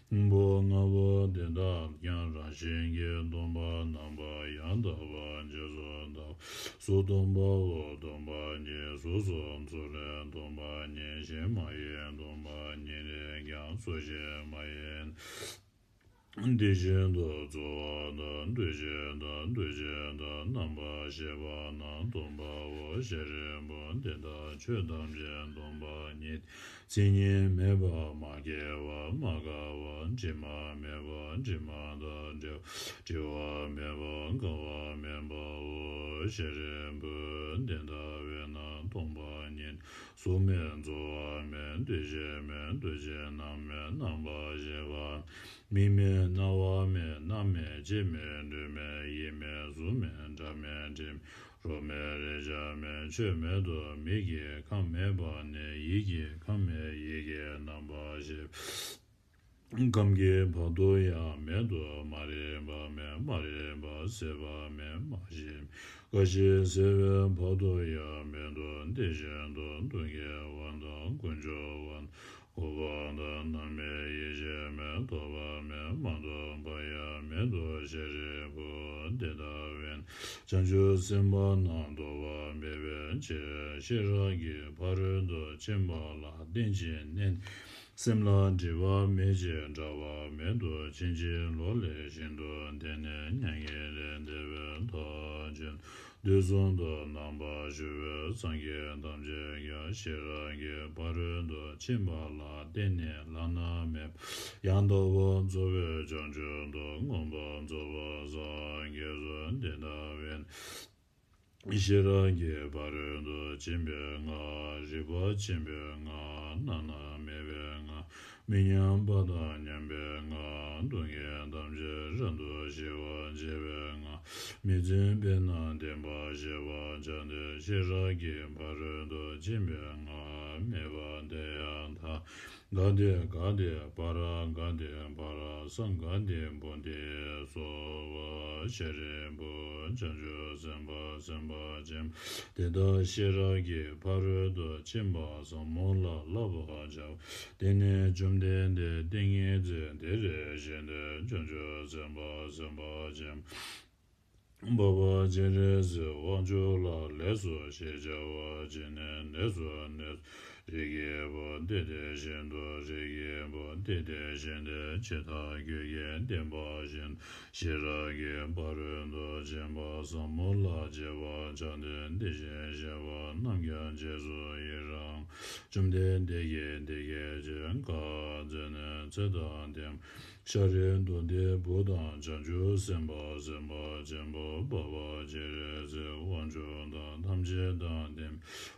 ཕུང་པོ་ལྔ་པོ་དེ་དག་ཀྱང་རང་བཞིན་གྱིས་སྟོང་པ་རྣམ་པར་ཡང་དག་པར་རྗེས་སུ་བལྟ་བ། གཟུགས་སྟོང་པའོ། སྟོང་པ་ཉིད་གཟུགས་སོ། གཟུགས་ལས་སྟོང་པ་ཉིད་གཞན་མ་ཡིན། སྟོང་པ་ཉིད་ལས་ཀྱང་གཟུགས་གཞན་མ་ཡིན། དེ་བཞིན་དུ་ཚོར་བ་དང་། འདུ་ཤེས་དང་། འདུ་བྱེད་དང་། རྣམ་པར་ཤེས་པ་རྣམས་སྟོང་པའོ། ཤཱ་རིའི་བུ་འདི་ལྟར་ཆོས་ཐམས་ཅད་སྟོང་པ་ཉིད་དེ། མཚན་ཉིད་མེད་པ། མ་སྐྱེས་པ། མ་འགགས་པ། དྲི་མ་མེད་པ། དྲི་མ་དང་བྲལ་བ། བྲི་བ་མེད་པ། འགག་པ་མེད་པའོ། ཤཱ་རིའི་བུ་དེ་ལྟ་བས་ན་སྟོང་པ་ཉིད་གཟུགས་མེད། ཚོར་བ་མེད། འདུ་ཤེས་མེད། འདུ་བྱེད་རྣམས་མེད། རྣམ་པར་ཤེས་པ་མིག་མེད། རྣ་བ་མེད། སྣ་མེད། ལྕེ་མེད། ལུས་མེད། ཡིད་མེད། གཟུགས་མེད། སྒྲ་མེད། དྲི་མེད། རོ་མེད། རེག་བྱ་མེད། ཆོས་མེད་དོ། མིག་གི་ཁམས་མེད་པ་ནས་ཡིད་ཀྱི་ཁམས་མེད། ཡིད་ཀྱི་རྣམ་པར་ཤེས་ཁམས་ཀྱི་བར་དུ་ཡང་མེད་དོ། མ་རིག་པ་མེད། མ་རིག་པ་ཟད་པ་མེད། མ་ཞི་མེད། ཀ་ཤས་ཟད་པའི་བར་དུ་ཡང་མེད་དོ། དེ་བཞིན་དུ་སྡུག་བསྔལ་བ་དང་། ཀུན་འབྱུང་བ་དང་། འོག་པ་དང་། རྣམ་སྨིན་ཡེ་ཤེས་མེད། རྟོག་པ་མེད། མ་རྟོགས་པ་ཡང་མེད་དོ། ཤཱ་རིའི་བུ་དེ་ལྟ་བས་ན་བྱང་ཆུབ་སེམས་དཔའ་རྣམས་སྡུག་པ་མེད་པའི་ཕྱིར། ཤེས་རབ་ཀྱི་ཕ་རོལ་ཏུ་ཕྱིན་པ་ལ་བརྟེན་ཅིང་གནས་ནས་སེམས་ལ་སྒྲིབ་པ་མེད་ཅིང་འབྲལ་བ་མེད་དོ། ཕྱིན་ཅི་ལོག་ལས་གཞན་དུ་འདས་ནས་མྱ་ངན་ལས་འདས་པའི་མཐར་ཕྱིན་ནོ། དུས་གསུམ་དུ་རྣམ་པར་བཞུགས་པའི་སངས་རྒྱས་ཐམས་ཅད་ཀྱང་ཤེས་རབ་ཀྱི་ཕ་རོལ་ཏུ་ཕྱིན་པ་ལ་བརྟེན་ནས་བླ་ན་མེད་པ་ཡང་དག་པར་རྫོགས་པའི་བྱང་ཆུབ་ཏུ་མངོན་པར་རྫོགས་པར་སངས་རྒྱས་སོ། དེ་ལྟ་བས་ན་ཤེས་རབ་ཀྱི་ཕ་རོལ་ཏུ་ཕྱིན་པའི་སྔགས། རིག་པ་ཆེན་པོའི་སྔགས། བླ་ན་མེད་པའི་སྔགས། མི་མཉམ་པ་དང་མཉམ་པའི་སྔགས། སྡུག་བསྔལ་ཐམས་ཅད་རབ་ཏུ་ཞི་བར་བྱེད་པའི་སྔགས། མི་བརྫུན་པས་ན་བདེན་པར་ཤེས་པར་བྱ་སྟེ། ཤེས་རབ་ཀྱི་ཕ་རོལ་ཏུ་ཕྱིན་པའི་སྔགས། སྨྲས་པ། དེ་ཡང་ད་ག་ཏེ་ག་ཏེ་པཱ་ར་ག་ཏེ་པཱ་ར་སཾ་ག་ཏེ་བོ་དྷི་སྭཱ་ཧཱ། ཤཱ་རིའི་བུ་བྱང་ཆུབ་སེམས་དཔའ་སེམས་དཔའ་ཆེན་པོ་དེ་དག་ཤེས་རབ་ཀྱི་ཕ་རོལ་ཏུ་ཕྱིན་པ་ཟབ་མོ་ལ་བསླབ་པར་བྱའོ། དེ་ནས་བཅོམ་ལྡན་འདས་ཏིང་ངེ་འཛིན་དེ་ལས་བཞེངས་ཏེ་བྱང་ཆུབ་སེམས་དཔའ་སེམས་དཔའ་ཆེན་པོ་འཕགས་པ་སྤྱན་རས་གཟིགས་དབང་ཕྱུག་ལ་ལེགས་སོ་ཞེས་བྱ་བ་བྱིན་ནས་གནས་སོ་གནས་སོ། རིགས་ཀྱི་བུ་དེ་དེ་བཞིན་དུ། རིགས་ཀྱི་བུ་དེ་དེ་བཞིན་ཏེ། ཇི་ལྟར་ཁྱོད་ཀྱིས་བསྟན་པ་བཞིན་ཤེས་རབ་ཀྱི་ཕ་རོལ་ཏུ་ཕྱིན་པ་ཟབ་མོ་ལ་སྤྱད་པར་བྱ་སྟེ། དེ་བཞིན་གཤེགས་པ་རྣམས་ཀྱང་རྗེས་སུ་ཡི་རང་། བཅོམ་ལྡན་འདས་ཀྱིས་འདི་སྐད་ཅེས་བཀའ་སྩལ་ནས། ཚེ་དང་ལྡན་ཤཱ་ར་དྭ་ཏིའི་བུ་དང་། བྱང་ཆུབ་སེམས་དཔའ་སེམས་དཔའ་ཆེན་པོ་འཕགས་པ་སྤྱན་རས་གཟིགས་དབང་ཕྱུག་དང་། ཐམས་ཅད་དང་ལྡན་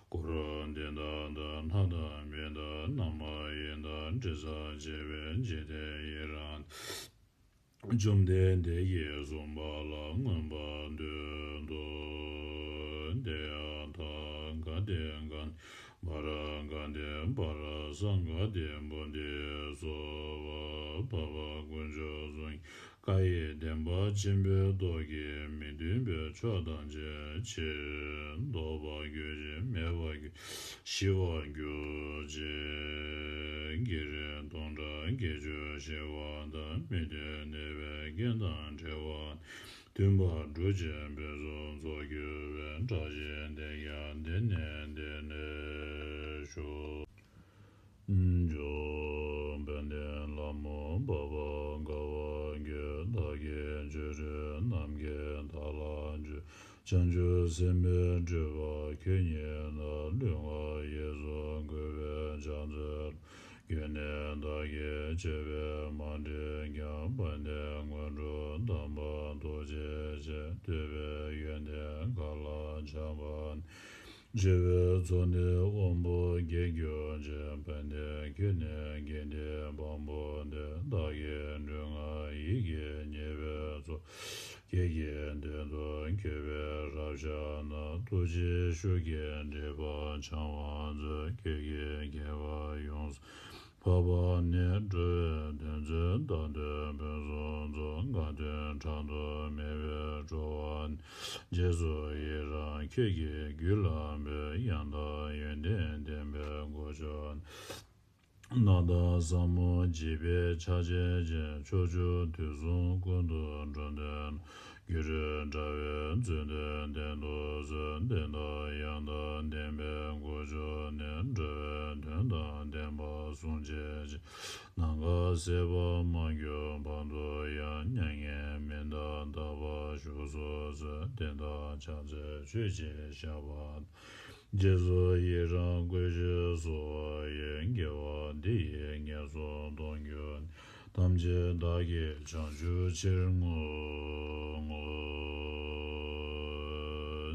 འཁོར་འདི་དག་དང་། ལྷ་དང་མི་དང་རྣམ་པ་ཡི་དྭགས་དྲི་ཟར་བཅས་པའི་འཇིག་རྟེན་ཡི་རངས། བཅོམ་ལྡན་འདས་ཀྱིས་གསུངས་པ་ལ་མངོན་པར་བསྟོད་དོ། དེ་ཡང་ད་ག་ཏེ་ག་ཏེ་པཱ་ར་ག་ཏེ་པཱ་ར་སཾ་ག་ཏེ་བོ་དྷི་སྭཱ་ཧཱ། འཕགས་པ་དཀོན་མཆོག་གསུམ་གྱི་བཀའ་ཡི་བདེན་པ་ཆེན་པོའི་སྟོབས་ཀྱིས་མི་མཐུན་པའི་ཕྱོགས་ཐམས་ཅད་ཕྱིར་ཟློག་པར་གྱུར་ཅིང་མེད་པར་གྱུར་ཞི་བར་གྱུར་ཅིག། བགེགས་རིགས་སྟོང་ཕྲག་བརྒྱད་ཅུ་ཞི་བ་དང་། མི་མཐུན་ནད་པའི་རྐྱེན་དང་བྲལ་བ། མཐུན་པར་གྲུབ་ཅིང་ཕུན་སུམ་ཚོགས་གྱུར་པའི། བཀྲ་ཤིས་དེ་ཡང་འདི་ནས་འདི་ནས་ཤོག། འཇམ་དཔལ་ལྷ་མོ་འཕགས་པ་དགའ་བ་ཡོད། བདག་གི་སྤྱོད་རུང་ནམ་མཁའི་མཐའ་ལ་སྤྱོད། བྱང་ཆུབ་སེམས་དཔའི་སྤྲུལ་པ་ཁྱོད་ཉིད་ལ། ལུས་ངག་ཡིད་གསུམ་གུས་པས་ཕྱག་འཚལ་ལོ། རྒྱུད་ནས་བདག་གིས་ཆེ་བའི་མན་ཌཱི་ཀྱང་། དཔལ་ལྡན་དངོས་གྲུབ་དམ་པ་ཐོབ་བྱའི་ཕྱིར། འདོད་པའི་ཡོན་ཏན་གང་ལ་ཆགས་པ་ནས། སྤྱི་བོའི་ཚོགས་འདི་དབང་པོར་བསྐྱེད་གྱུར་ཅིག། དཔལ་ལྡན་ཁྱོད་ནི་དགེ་འདུན་བམ་པོ་སྟེ། བདག་གི་མགྲོན་ཁང་ཡིད་ཀྱིས་མཉེས་པའི་ཚོགས། ཁྱེད་ཀྱི་དོན་དུ་མཁས་པས་རབ་བཤད་ན། ཐུགས་རྗེའི་ཤུགས་ཀྱིས་འགྲེལ་པ་འཆང་བར་མཛོད། ཁྱེད་ཀྱི་མཁས་པ་ཡོངས་སུ་འཕགས་པ་ནི། འགྲོ་བའི་དོན་མཛད་བདག་མདུན་ཕུན་སུམ་ཚོགས། དགའ་སྟོན་བགྲང་དུ་མེད་པའི་སྤྲོ་བ་ནི། རྗེས་སུ་ཡི་རང་ཁྱེད་ཀྱི་རྒྱུད་ལ་འབུལ། ཡང་དག་ཡོན་ཏན་ལྡན་པའི་གོ་ཆོད་ནི། རྣམ་དག་ཟབ་མོ་འཇིགས་པའི་ཆ་བྱད་ཅན། ཕྱོགས་བཅུ་དུས་གསུམ་ཀུན་ཏུ་འགྲོ་འདོད་ན། གུ་རུ་འདྲ་བའི་མཛོད་འདི་བསྟན་དུ་གསོལ། བསྟན་དང་ཡང་དག་ལྡན་པའི་གོ་ཆོད་ནི། འགྲོ་བའི་དོན་དང་ལྡན་པ་བསྲུང་བྱའི་ཕྱིར། ནམ་མཁའ་ཟད་པར་མ་གྱུར་བར་དུ་ཡང་། མྱ་ངན་མི་འདའ་དག་པར་བཞུགས་སུ་གསོལ། བསྟན་དང་ཕྱག་འཚལ་མཆོད་ཅིང་བཤགས་པ་དང་། རྗེས་སུ་ཡི་རང་བསྐུལ་ཞིང་གསོལ་བ་ཡི། དགེ་བ་འདི་ཡིས་ངན་སོང་གཏོང་གྱུར་ནས། ཐམས་ཅད་བདག་གིས་བྱང་ཆུབ་ཕྱིར་བསྔོ།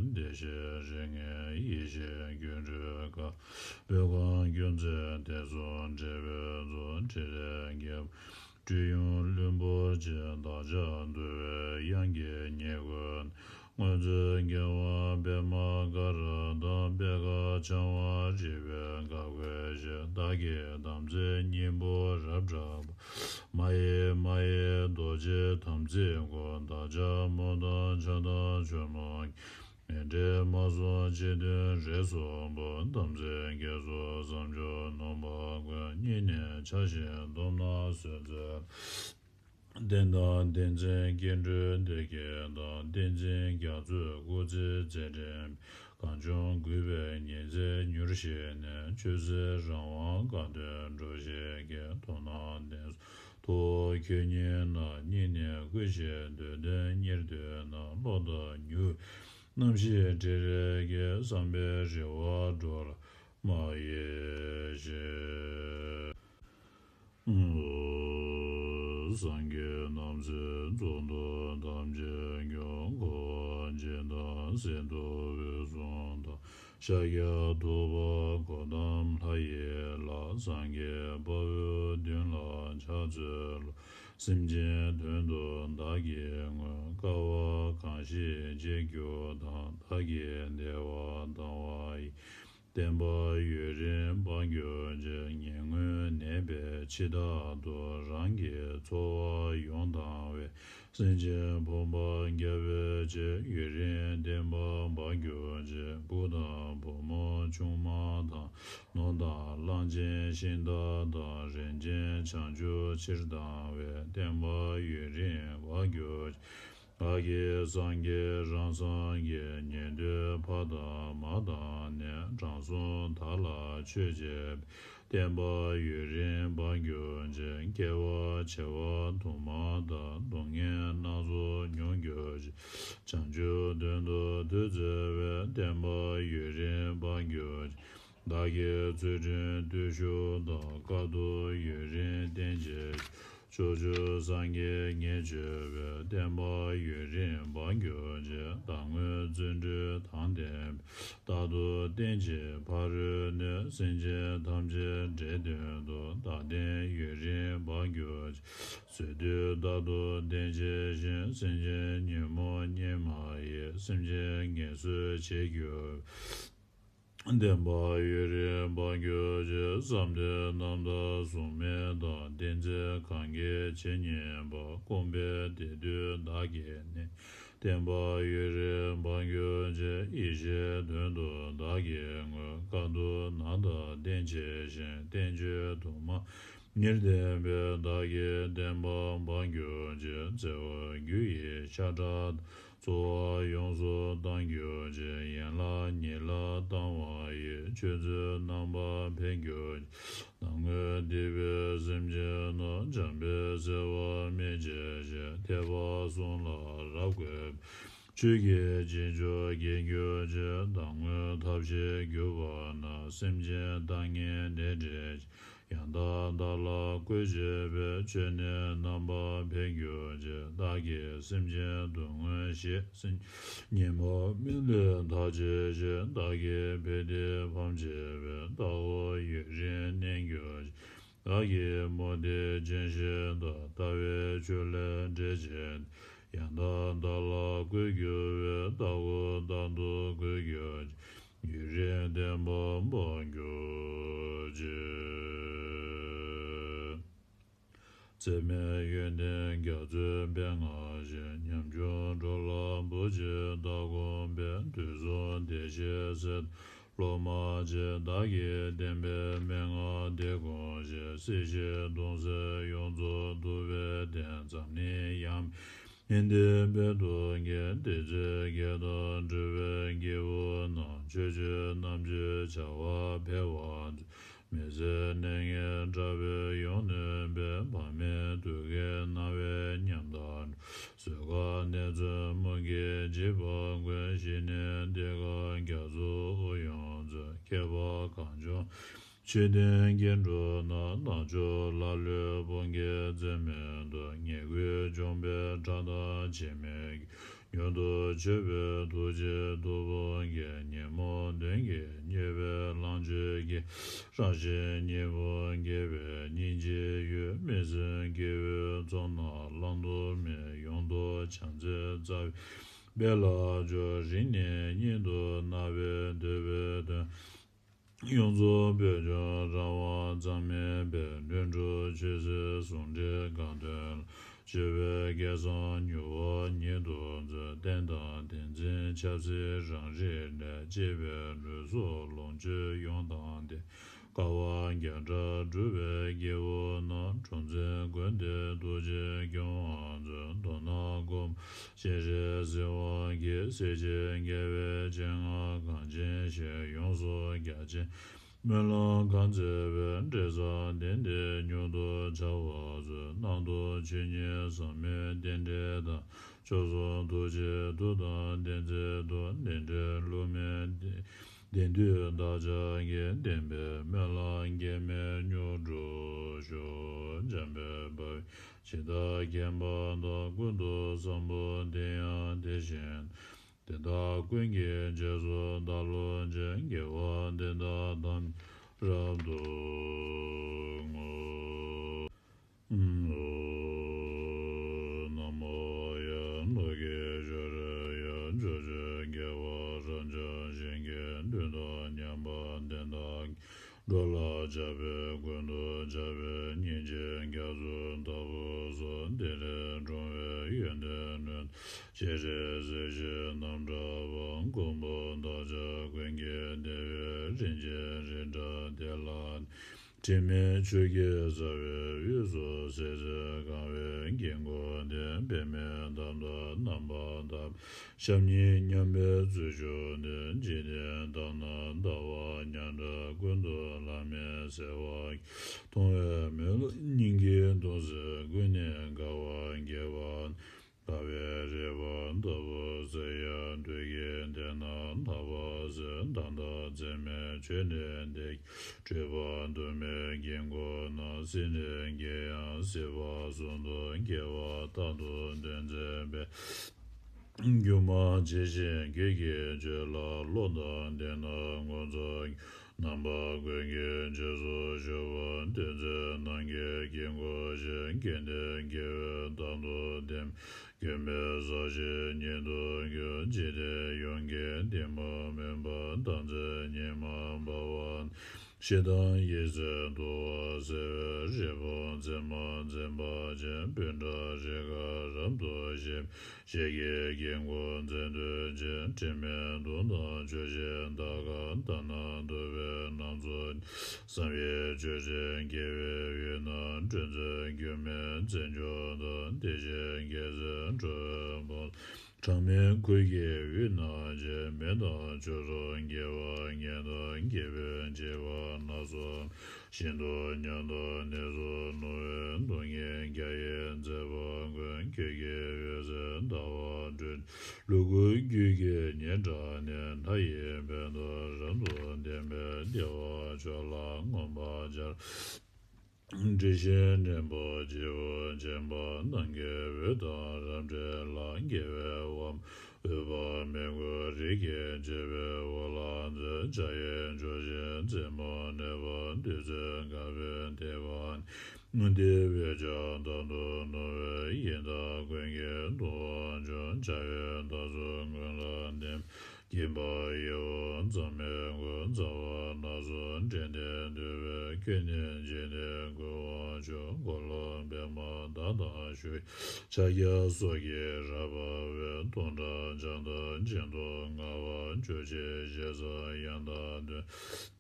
བདེ་གཤེགས་རིགས་ལྔའི་ཡེ་ཤེས་སྒྱུ་འཕྲུལ་དཀར། བོད་ཁམས་སྐྱོང་མཛད་དུས་གསུམ་དྲེགས་པའི་མཛོད། ཕྲིན་ལས་རྒྱས་པ་སྤྲུལ་གཡུང་བློན་པོ་ཆེ། བདག་ཅག་འདུལ་བའི་དབྱངས་ཀྱི་ཉེ་འཁོར་ན། དངོས་མཛོད་རྒྱལ་བ་པདྨ་ཀ་ར་དང་། པད་དཀར་འཆང་བ་རིག་པའི་ག་གོས་ཞེས། བདག་གི་དམ་ཚིག་སྙིང་པོ་རབ་བསྒྲགས་པ། མ་ཡེངས་མ་གཡེལ་རྡོ་རྗེའི་དམ་ཚིག་སྐོར། བདག་ཅག་མོ་དང་བྱ་དང་ཆུ་ནོར་གྱིས། མི་འབྲལ་མ་བཟུང་སྤྱི་མཐུན་རིགས་གསུམ་པོ། དམ་ཚིག་གེགས་སོགས་བསམ་བརྗོད་ནོངས་པ་ཀུན། སྙིང་ནས་བྱ་ཞིང་བསྡོམས་ན་གསོད་མཛོད། བསྟན་དང་བསྟན་འཛིན་སྐྱེ་འགྲོའི་བདེ་སྐྱིད་དང་། བསྟན་འཛིན་རྒྱ་མཚོའི་སྐུ་ཚེ་རྩལ་འགྲན་པའི། གངས་ལྗོངས་རྒུད་པའི་ཉི་ཚེ་མྱུར་ཞིག་ནས། ཆོས་སྲིད་རང་དབང་དགའ་སྟོན་འགྲུབ་ཤིག་གེ། མཐོང་སྣང་ལྡན་གསུམ་ཐུ་བོ་ཁྱོད་ཉིད་ན། སྙིང་ནས་གུས་ཞིང་འདོད་དོན་གཉེར་འདོད་ན། བློ་དང་མྱུར་རྣམ་ཤེས་དྲི་རེག་གི། བསམ་པའི་རེ་བ་འགྲོ་ལ་མ་གཡེལ་ཞིག། སངས་རྒྱས་རྣམ་གསལ་གཙུག་ཏོར་ཐམས་ཅད་སྐྱོང་། འཁོར་བ་འཇིག་དང་གསེར་ཐུབ་འོད་སྲུང་དང་། ཤཱཀྱ་ཐུབ་པ་གོ་ཏམ་ལྷ་ཡི་ལྷ། སངས་རྒྱས་དཔའ་བོས་མདུན་ལ་ཕྱག་འཚལ་ལོ། སེམས་ཅན་དོན་དུ་བདག་གིས་བསྔོས། དཀའ་བ་གང་ཞིག་ཅི་འགྱུར་དང་། བདག་གིས་བདེ་བ་དང་བ་ཡི། བསྟན་པ་ཡུན་རིང་འབངས་གྱུར་ཅིག། ཉེ་སྔོན་ནད་པས་འཆི་བདག་ཏུ། རང་གི་འཚོ་བ་ཡོངས་བཏང་བའི། སེམས་ཅན་ཕོངས་པ་བསྐྱབ་པའི་ཕྱིར། ཡུན་རིང་བསྟན་པ་འབངས་གྱུར་ཅིག། བུ་དང་བུ་མོ་ཆུང་མ་དང་། ནོར་དང་གླང་ཆེན་ཤིང་རྟ་དང་། རིན་ཆེན་བྱང་ཆུབ་ཕྱིར་བཏང་བའི། བསྟན་པ་ཡུན་རིང་འབངས་གྱུར་ཅིག། བདག་གིས་སངས་རྒྱས་རང་སངས་རྒྱས། ཉན་ཐོས་ཕ་དང་མ་དང་ནས། དྲང་སྲོང་བདག་ལ་མཆོད་བྱེད་པའི། བསྟན་པ་ཡུན་རིང་འབངས་གྱུར་ཅིག། སྐྱེ་བ་བྱེ་བ་དུ་མ་དང་། སྡུག་བསྔལ་སྣ་ཚོགས་མྱོང་གྱུར་ཅིག། བྱང་ཆུབ་དོན་དུ་བདུད་བརྩེ་བའི། བསྟན་པ་ཡུན་རིང་འབངས་གྱུར་ཅིག། བདག་གིས་ཚུལ་ཁྲིམས་བརྟུལ་ཞུགས་དང་། དཀའ་ཐུབ་ཡུན་རིང་བསྟེན་བྱེད། ཕྱོགས་བཅུའི་སངས་རྒྱས་ཉེར་སྤྱོད་པའི། བསྟན་པ་ཡུན་རིང་འབངས་གྱུར་ཅིག། བདག་བསྔོས་བརྩོན་འགྲུས་དང་ལྡན་པས། རྟག་ཏུ་བསྟེན་ཅིང་ཕ་རོལ་གནས། སེམས་ཅན་ཐམས་ཅད་འབྲས་དོན་དུ། བདག་བསྟེན་ཡུན་རིང་འབངས་གྱུར་ཅིག། བཟོད་བདུད་རྟག་ཏུ་བསྟེན་བྱེད་ཅིང་། སེམས་ཅན་ཉོན་མོངས་གཉིས་མ་ཡིས། སེམས་ཅན་ངལ་གསོ་བྱེད་འགྱུར་བའི། བསྟན་པ་ཡུན་རིང་འབངས་གྱུར་ཅིག། བསམ་དོན་རྣམ་དག་གཟུགས་མེད་དང་། བསྟན་འཛིན་གང་གིས་བྱེད་ཉན་པ། སྐོམ་པས་བདེ་འདོད་བདག་གིས་ནི། བསྟན་པ་ཡུན་རིང་འབངས་གྱུར་ཅིག། ཡེ་ཤེས་དོན་དུ་བདག་གིས་བསྔོས། དཀའ་ཐུབ་རྣམ་དག་བསྟེན་བྱེད་ཅིང་། བསྟན་བཅོས་དུ་མ་མྱུར་བསྟན་པའི། བདག་གིས་བསྟན་པ་འབངས་གྱུར་ཅིག། བརྩེ་བ་རྒྱུ་ཡི་ཤ་ཁྲག་དང་། འཚོ་བ་ཡོངས་སུ་བཏང་གྱུར་ཅིག། ཡན་ལག་ཉིད་ལ་བཏང་བ་ཡིས། ཆོས་ཚུལ་རྣམ་པར་འཕེལ་གྱུར་ཅིག། ནམ་མཁའི་འདུས་པའི་སེམས་ཅན་རྣམས། འཇམ་དཔལ་བརྩེ་བ་སྨིན་བྱེད་ཅིང་། ཐེག་པ་གསུམ་ལ་རབ་བཀོད་པའི། ཆོས་ཀྱི་རྗེས་འཇུག་གི་རྒྱུད་ཀྱི་བདག་དངོས་ཐབས་ཤེས་གྱུར་པ་ན། སེམས་ཅན་བདག་ཉིད་དེ་འདྲའི་ཡང་དག་བདག་ལ་བཀོད་བྱས་པའི། ཆོས་ནི་རྣམ་པར་འཕེལ་འགྱུར་ཅིང་། བདག་གིས་སེམས་ཅན་སྡུག་བསྔལ་ཞི། སེམས་ཉོན་མོངས་མི་ལུས་དག་བྱེད་ཅིང་། བདག་གི་ཕས་བདེ་འབངས་བྱེད་པའི། བདག་འོག་ཡུན་རིང་གནས་འགྱུར་ཅིང་། བདག་གི་མུ་སྟེགས་ཅན་ཞི་དང་། ལྟ་བའི་ཆོས་ལས་འབྲེལ་བྱེད་དེ། ཡང་དག་བདག་ལ་བཀོད་གྱུར་པའི། བདག་འོག་བདག་ཏུ་བཀོད་གྱུར་ཅིང་། ཡུན་རིང་བརྟན་པར་འབངས་གྱུར་ཅིག། འཛད་མེད་ཡོན་ཏན་རྒྱ་མཚོའི་དཔལ་མངའ་ཞིང་། ཉམ་ཆུང་འགྲོ་ལ་བུ་གཅིག་བདག་དགོངས་པའི། དུས་གསུམ་བདེ་གཤེགས་སྲས་དང་སློབ་མ་ཆེ། བདག་གིས་བསྟན་པའི་མན་ངག་དེ་དགོངས་ཤིང་། སྲིད་ཞིའི་གདུང་སེལ་ཡོངས་རྫོགས་འདུལ་བའི་གདེང་འཛམ་གླིང་ཡང་ནི་འདས་པའི་སྟོང་ཉིད་བདེ་ཚིག་བརྒྱད་དང་འབྲེལ་བའི་སྐྱེས་བུ་རྣམས། ཆོས་སྤྱོད་རྣམ་དཔྱོད་བྱ་བ་འཕེལ་བར་མཛོད། མི་ཟད་གནས་ངན་དགྲ་བོས་ཡོངས་ནོན་པའི། བག་མེད་དུག་གི་རྣ་བས་ཉམ་ཐག་འགྲོ། གཟུགས་ཁམས་ནད་མཚོན་མུ་གེས་འཇིགས་པ་ཀུན། ཞི་གནས་གཏེར་ཁ་རྒྱ་མཚོའི་དབུགས་དབྱུང་མཛོད། མཁས་པ་གངས་ལྗོངས་ཆོས་ལྡན་སྐྱེ་འགྲོ་ན། ནག་ཕྱོགས་ལ་ལུས་ཕུང་གི་རྩེ་མོ་འདྲ། ཉེས་ཀུན་སྦྱོང་བའི་ཕྲག་དོག་ཕྱི་མའི་མྱུར་དུ་ཆོད་པའི་ཐུགས་རྗེས་ཐུབ་དབང་གིས། ཉོན་མོངས་གདོན་གྱིས་མྱོས་པའི་ལོངས་སྤྱོད་ཀྱི། རང་བཞིན་གཉིས་པོ་རྒྱས་པའི་སྙིང་རྗེའི་འོད། མི་ཟད་སྐྱེ་བོའི་ཚོགས་རྣམས་བླང་དོར་མེད། ཡོངས་རྫོགས་བྱང་སེམས་རྩ་བའི་དཔལ་ལ་སྦྱོར། རིང་ནས་ཉིད་དུ་སྣང་བས་འདོད་པའི་དོན། ཡོངས་རྫོགས་བོད་ལྗོངས་རང་དབང་གཙང་མའི་དཔལ། ལྷུན་གྲུབ་ཆོས་སྲིད་ཟུང་འབྲེལ་གང་དོན་ལ། སྤྱོད་པའི་སྐལ་བཟང་མྱུར་བ་ཉིད་དུ་མཛོད། རྟེན་དང་བསྟན་འཛིན་ཆབ་སྲིད་རང་རིག་ལས། གཅེས་པའི་ལུས་སྲོག་ལོངས་སྤྱོད་ཡོངས་དང་ལྡན། དཀའ་བ་བརྒྱ་ཕྲག་སྒྲུབ་པའི་སྐྱེས་བུ་རྣམས། གྲོང་ཚན་ཀུན་ཏུ་ཐུགས་རྗེས་སྐྱོང་བར་མཛོད། མདོར་ན་མགོན་པོ་སྤྱན་རས་གཟིགས་དབང་གིས། སྲིད་ཞིའི་དགེ་བའི་བྱིན་རླབས་གང་ཆེན་ཞིང་། ཡོངས་སུ་རྒྱ་ཆེན་སྨོན་ལམ་གང་བརྩམས་པའི། འབྲས་བུ་དེ་འདིར་མྱུར་དུ་འཆར་བར་མཛོད། གནང་དང་ཆོས་ཉིད་ཟབ་མོའི་རྟེན་འབྲེལ་དང་། མཆོག་གསུམ་ཐུགས་རྗེའི་མཐུ་དང་ལྡན་ཚུལ་དུ། འདི་འདྲའི་བསླུ་མེད་བདེན་བདེན་མཐུས་བདག་ཅག་གི། བསྟན་པའི་སྨོན་ལམ་འགལ་མེད་མྱུར་འགྲུབ་ཤོག། འཇམ་དཔལ་དཔའ་བོས་ཇི་ལྟར་མཁྱེན་པ་དང་། ཀུན་ཏུ་བཟང་པོ་དེ་ཡང་དེ་བཞིན་ཏེ། དེ་དག་ཀུན་གྱི་རྗེས་སུ་བདག་སློབ་ཅིང་། དགེ་བ་འདི་དག་ཐམས་ཅད་རབ་ཏུ་བསྔོ། ན་མོ་ཡང་ནུབ་ཀྱི་ཕྱོགས་རིར་ཡང་ཕྱོགས་བཅུའི་རྒྱལ་བ་རབ་འབྱམས་ཞིང་གི་མཐུ་དང་མཉམ་པ་དེ་དག་གིས། འགྲོ་ལ་ཕྱག་འཚལ་ཀུན་ཏུ་ཕྱག་འཚལ་སྙིང་རྗེའི་རྒྱ་མཚོ་ལྟ་བུ་སོགས། འདིར་འཁྲུངས་པའི་ཡོན་ཏན་ལུས་དང་སྤྱན་རས་གཟིགས་ཞེས་རྣམ་གྲགས་པ། མགོན་པོ་བདག་ཅག་ཀུན་གྱི་བདེ་བའི་རིན་ཆེན་རི་བྲག་དེ་ལ། དྲི་མེད་ཆོས་ཀྱི་རྩ་བའི་དབུས་སུ། སྲིད་ཞིའི་གང་བའི་དཀྱིལ་འཁོར་དེར། པདྨས་བཏབ་དང་རྣམ་པར་དག་པའི་ཞབས་གཉིས་མཉམ་པའི་ཚུལ་བཞུགས་ཏེ། འཇིག་རྟེན་དག་ན་ལྟ་བ་ཉག་ཕྲ་ཀུན་ཏུ་ལམ་མེ་བསལ་བ་ཡི། མཐོང་བའི་མེ་ལོང་སྙིང་གའི་མཐོང་ཚད་ཀུན་ནས་འགལ་བ་རྒྱས་པ། འཕགས་པའི་རི་བོ་ལྟ་བུ་སྲིད་ཡང་དུས་ཀྱི་དེ་ན་ལྷག་པར་སྲིད། མདའ་དང་རྩེ་མོའི་ཆོས་ནི་འདི་ཡིས་གྲུབ་པ། དུ་མའི་དཀྱིལ་འཁོར་ན་སྲིད་ནི་དགེ་ཡང་སྲིད་པ་གསུམ་དུ་དགེ་བ་རྟག་ཏུ་འདོད་མཛད་པའི། སྒྱུ་མ་ཇི་བཞིན་སྐད་ཀྱིས་བརྗོད་ལ། བློ་དང་ལྡན་ན་མངོན་རྫོགས་རྣམ་པ་ཀུན་གྱི་རྗེས་སུ་ཞུགས་པ། དེ་ཚེ་ནམ་མཁའི་དཀྱིལ་འཁོར་བཞིན། སྐལ་ལྡན་དགེ་བས་རྟག་ཏུ་བསྟེན། མགོན་མེད་ས་གཞི་ཉིད་དུ་གྱུར། འཇིག་རྟེན་ཡོངས་ཀྱི་གཏི་མུག་མུན་པ། དམ་ཚིག་ཉི་མ་འབར་བ། ཞེ་སྡང་ཡེ་ཤེས་འདུ་བ་སེལ་བའི། རི་བོང་མཛེས་མ་མཛེས་པ་ཅན། སྤོས་འདྲ་རིགས་དཀར་རབ་ཏུ་ཞིམ། ཞལ་གྱི་དཀྱིལ་འཁོར་མཛེས་སྡུད་ཅན། དྲི་མེད་གདུང་དང་ཆུ་ཤེལ་དར་དཀར། ལྟ་ན་སྡུག་པའི་ལམ་སོགས་ཉེས། བསམ་ཡས་མཆོད་སྤྲིན་རྒྱས་པའི་དབུས་ན། སྤྲུལ་མཛད་སྒྱུ་མའི་རྩེ་འཇོ་དང་། དེ་བཞིན་རྒྱལ་སྲས་འགྲོ་བའི་དཔུང་། གྲངས་མེད་ཀུན་གྱི་དབུས་ན་མཇལ། མི་དང་ཕྱོགས་སུ་འགྱེལ་བ་ངན་དང་། སྐྱེ་བོས་འཇིགས་པ་སྣ་ཚོགས། ཤིན་ཏུ་མཉམ་དུ་གནས་སུ་ལྷུང་བའི། སྡུག་བསྔལ་རྒྱ་ཡིས་མཛད་པ་ཀུན། ཁྱོད་ཀྱི་འོད་ཟེར་ཟླ་བ་ སྤྲོས། ལུ་གུ་རྒྱུད་ཀྱི་ཉེ་དགྲ་ནི། མཐའ་ཡས་ཕན་འདོད་རབ་ཏུ་ལྡན་པའི། བདེ་བ་མཆོག་ལ་མངོན་པར་སྦྱར། དྲི་ཞིམ་སྙན་པོ་བརྗིད་པོ་འབྱིན་པ། ནམ་མཁའི་འོད་དང་རབ་འདྲེས་ལ། རྒྱལ་བའི་དབང་པོས་འོད་དཔག་མེད་ཀུན། རིགས་ཀྱི་བྱེད་པོས་འོད་ལ་མཛོད། འཇའ་ཡིས་སྐྱོང་ཞིང་རྩེ་མོ་ནོན་པ། བདུད་རྩི་དཀར་པོས་བཏེགས་པ་ནི། དེ་བས་ཀྱང་དང་དུ་མནོ་བས། ཡི་དྭགས་ཀུན་གྱི་གདུང་བ་འཇོམས། འཇའ་འོད་དག་ཚོགས་མགོན་ལ་བརྟེན། སྐྱེ་འཕགས་ཡེ་ཤེས་འཛམ་བུའི་མགོན། རྩ་བ་སྣ་ཚོགས་འདྲེན་མཛད་འདུལ་བའི་སྐུ། ནད་ཀྱི་ནད་འགོག་པར་མཆོག་འཁོར་ལོ་པདྨ་དག་དང་བཞུགས། ཕྱག་རྒྱ་སོགས་ཀྱིས་རབ་འབར་བའི། སྟོང་ཕྲག་བརྒྱ་དང་གཅིག་སྟོང་བསྔགས་པར་བརྗོད་ཅིང་། ཞེ་ས་ཡང་དག་འདོན།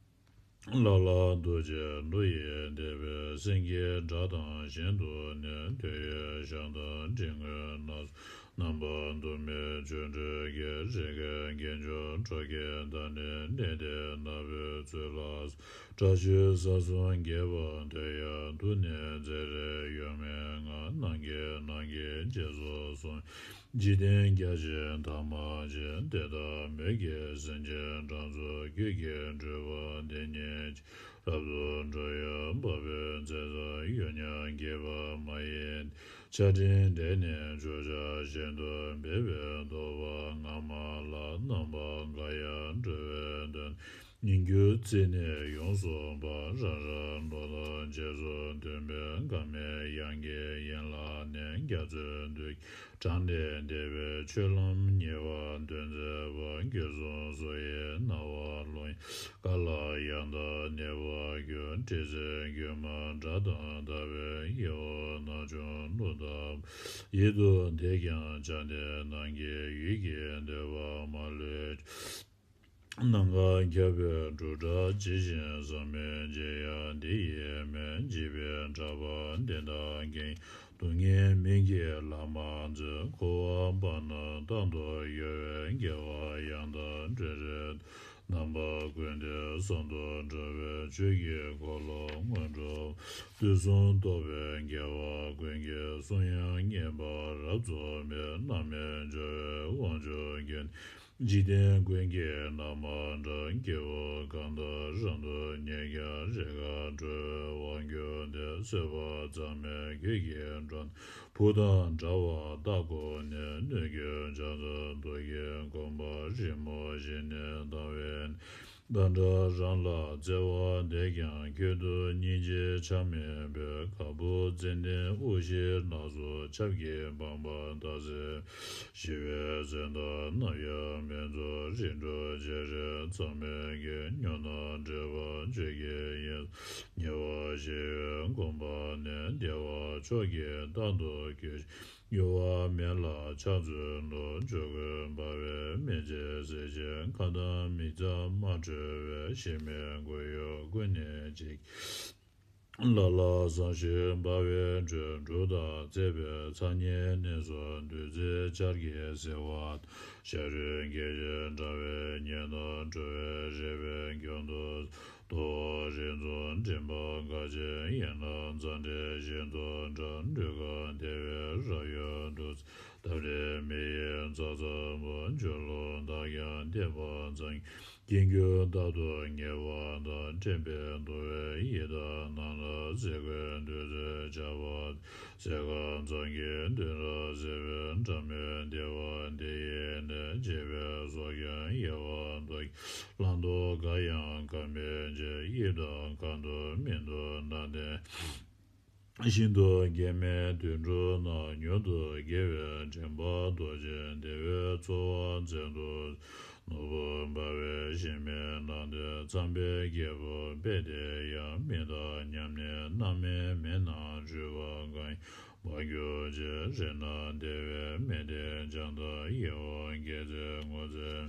ལ་ལ་རྡོ་རྗེ་འགྲོ་ཡི་བདེ་བས། སེང་གེའི་སྒྲ་དང་བཞིན་དུ་ནི། ཐོད་ཡོད་ཞགས་དང་གྲི་མགོའི་སྣ་ཚོགས། རྣམ་པ་དུ་མའི་ཆོ་འཕྲུལ་གྱིས། རིགས་ཀྱི་དཀོན་མཆོག་ཁྲོ་སྐྱེས་དང་ནི། གནས་དེའི་ནག་པོའི་ཚུལ་ལ་སོགས། དྲག་ཤུལ་ས་གསུམ་འགྱེད་པར་འདོད་ཡང་། དུག་ནི་བརྩེ་རུ་ཡོང་མེད་ངང་། ནམ་མཁའི་ནང་གི་རྗེས་སུ་སོང་། འཇིག་རྟེན་རྒྱ་ཆེན་ཐ་མ་ཆེ། དེ་དག་མོད་ཀྱི་སེམས་ཅན་གྲངས་ཚོད་ཀྱིས། ཀྱེ་སྒྲུབ་པ་འདི་ཉིད་ཅི། རབ་ཏུ་འགྲོ་བའི་འཕགས་པའི་མཛད་ལ། ཡང་ན་དགྱེས་པ་མ་ཡིན་ཏེ། ཆ་འཕྲིན་འདི་ནི་བརྗོད་བྱ་བཞིན་དུ། འབད་པས་བཟློག་པ་སྔ་མ་ལ། རྣམ་པ་འགའ་ཡང་འགྲོ་བའི་དོན། ཉིང་སྐྱུར་བརྩེ་ནས་ཡོངས་སུ་འབར། རང་རང་འགྲོ་དང་རྗེས་སུ་མཐུན་པའི། འགག་མེད་དབྱངས་ཀྱི་ཡན་ལག་ནི། རྒྱ་མཚོའི་འདུ་བྱེད་གྲངས་ལས་འདས་པའི། ཆོས་ལམ་ཉེ་བར་སྟོན་མཛད་པ། དགེ་སློང་སུ་ཡིས་རྣ་བར་ལོངས་ཤིག་ག་ལ་ཡང་དག་གནས་པར་འགྱུར། དྲི་ཟའི་རྒྱུད་མ་སྒྲ་དང་བདག་པོའི། ཡིད་འོང་རྣམ་འཇོམས་གླུ་དང་། ཡིད་དུ་འདི་ཀྱང་ཅང་ལྡན་ནམ་མཁའི་འོད་ཀྱིས་འདུད་པ་མ་ལུས་ཀྱང་། ནམ་མཁའ་ཁྱབ་པའི་འབྲུག་སྒྲ་ཇི་བཞིན་གསལ། མི་མཇེད་ཡང་འདི་ཡིས་མིན། འཇིགས་པའི་དྲེགས་པ་འདི་དག་ཀུན། སྡུག་བསྔལ་མིག་གིས་ལ་མ་མཛོད། འཁོར་བ་དཔག་ན་རྟག་ཏུ་གཡོ་བའི། དགེ་བ་ཡང་དག་འབྲས་རེ་རྣམ་པ་ཀུན་ཏུ་བསམ་དུ་འགྲོ་བའི། ཆོས་ཀྱི་འཁོར་ལོ་སྔོན་འགྲོ་དུས་གསུམ་རྟོག་པའི་དགེ་བ་ཀུན་གྱི། གསུང་དབྱངས་སྙན་པ་རབ་རྫོགས་པའི། རྣམ་སྨིན་འབྱུང་བའི་དབང་ཕྱུག་ཀུན། འཇིག་རྟེན་ཀུན་གྱི་ནང་མ་འདྲ། སྐྱེ་བོ་གང་དག་རང་དུ་གཉེར་ཀྱང་། རེས་འགའ་འགྲོ་བའི་དབང་གྱུར་ཏེ། གསོད་པ་ཙམ་མིན་གོས་ཀྱི་འགྲོ། བུ་དང་འདྲ་བར་བརྟག་དགོས་ནས། གནོད་སྐྱོན་ཕྱག་འཚལ་བདུད་ཀྱི་དགོངས་པ། རིང་མོ་ཞིག་ནས་ལྡང་བའི་ནི། བདག་འདྲ་རང་ལ་བརྩེ་བ་འདས་ཀྱང་། ཁྱོད་དུ་སྙིང་རྗེ་ཆགས་མེད་པའི། ག་བུར་ཙནྡན་དབུ་ཞྭའི་ནགས་སུ། ཆབ་ཀྱིས་སྦངས་པ་ལྟར་གཟིགས། ཞི་བའི་སེམས་དང་ནམ་ཡང་མི་འཛོམས། རིགས་དྲུག་སྤྱན་རས་གཙང་མའི་གོས། ཉམས་རྣམས་འདྲེས་པ་ཆོས་ཀྱི་དབྱིངས་སུ། ཉེ་བར་ཞི་བའི་དགོངས་པ་ནི། བདེ་བ་མཆོག་གིས་རྟག་ཏུ་གོས་ཤིང་། གཡོ་བ་མེད་ལ་ཕྱག་འཚལ་ལོ། ཆོས་གོས་འབར་བས་མི་ཚད་གཟི་བརྗིད། ཁ་དང་མིག་རྩ་མ་འཕྲོ་བའི། གཞི་མེད་སྒོ་ཡོད་ཀུན་ནས་འཇིག་ལ་ལ་བསམ་ཞིང་འབར་བའི་འགྲོས། འབྲུག་ལྟར་བརྩེགས་པའི་ཚ་ཉེ་གནས་སུ། བདུད་རྩིའི་ཆར་གྱིས་བསིལ་བ་དང་། ཞབས་རིམ་གྱི་ཞལ་འདྲ་བའི་ཉི་ཟླ། འགྲོ་བའི་རིམ་པས་ཀུན་ཏུ་སྟོང་། རིགས་གསུམ་འདྲེན་པ་འགའ་ཞིག་ཡིན་ན། ཙནྡན་བཞིན་དུ་འདྲ། གདུལ་དཀའ་དེ་བས་རབ་གཡོ་འདུ། ལྟ་བྲལ་མི་ཡི་ཚ་ཚ་པོ། སྦྱོར་ཀློང་དག་ཀྱང་བསྟན་པ་ཙམ། དཀྱིལ་འཁྱིལ་རྟག་ཏུ་ཉེ་བ་དང་། འདྲེན་པས་འདུལ་བའི་ཡི་དྭགས་རྣམས་ལ། ཟས་གོས་འདོད་ཚུལ་བྱ་བ་དང་། སྲེད་མཁན་ཙམ་གྱིས་མདུན་ལ་གཟིགས་པའི། ཕྲ་མོའི་བདེ་བ་འདི་ཡིས་ནི། བྱིས་པའི་སྲོག་ཀྱང་ཡལ་བར་འདོད། བླང་དོར་འགའ་ཡང་འགག་མིན་ཕྱིར། དབྱིབས་དང་ཁ་དོག་མིང་དུ་ན་བསྟེན། ཤིན་ཏུ་གེགས་མེད་དུད་འགྲོ་རྣམས། མྱུར་དུ་དགེ་བའི་དྲན་པ་རྡོ་རྗེ། བདེ་བའི་འཚོ་བ་མཛད་དུ་གསོལ། ནོར་བུ་འབར་བའི་གཞི་མེད་ནང་དུ། ཚངས་པའི་རྒྱལ་པོ་དཔལ་དེ་ཡང་། མི་དང་མཉམ་ནི་རྣམ་སྨིན་མེད་ན། འཁྲུལ་པ་གང་ཡང་མ་གྱུར་ཅིག་རིགས་རྣམས་བདེ་བའི་མིག་ལྟས་བྱང་དང་ཡིད་འོང་དགེ་ཚུལ་ངོ་མཚར།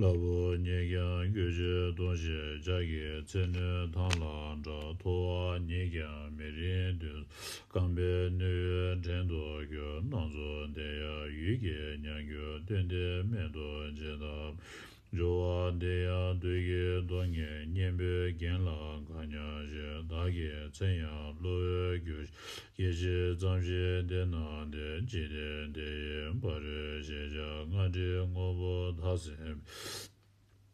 ལྷ་བུ་ཉིད་ཀྱང་སྐུ་མཆེད་སྟོང་བཞིན་འཇའ་གྱི་མཚན་ནི་ཐང་ལྷ་འདྲ། ཐོ་བ་ཉིད་ཀྱང་མི་རིང་དུས་སུ། རྐང་པའི་སྣོད་ཡོད་བྲན་དུ་གྱུར། སྣ་ཚོགས་དེ་ཡང་འོད་ཀྱི་ཉམས་འགྱུར། སྟོན་ཏེ་མིག་ཏུ་ཇི་ལྟ་བ། སྦྱོར་བ་འདི་ཡང་བདུད་ཀྱི་གདོང་བརྙན། གཉེན་པོའི་རྒྱན་ལ་མཁའ་མཉམ་བཞིན། བདག་གི་མཚན་ཡང་གློ་བོར་གྱུར། སྐད་ཅིག་ཙམ་ཞིག་དེ་ན་སྟེ། འཇིག་རྟེན་འདི་ཡི་ཕ་རོལ་ཕྱིན་ཆད། སྔར་འདྲིས་དངོས་པོ་བདག་སེམས་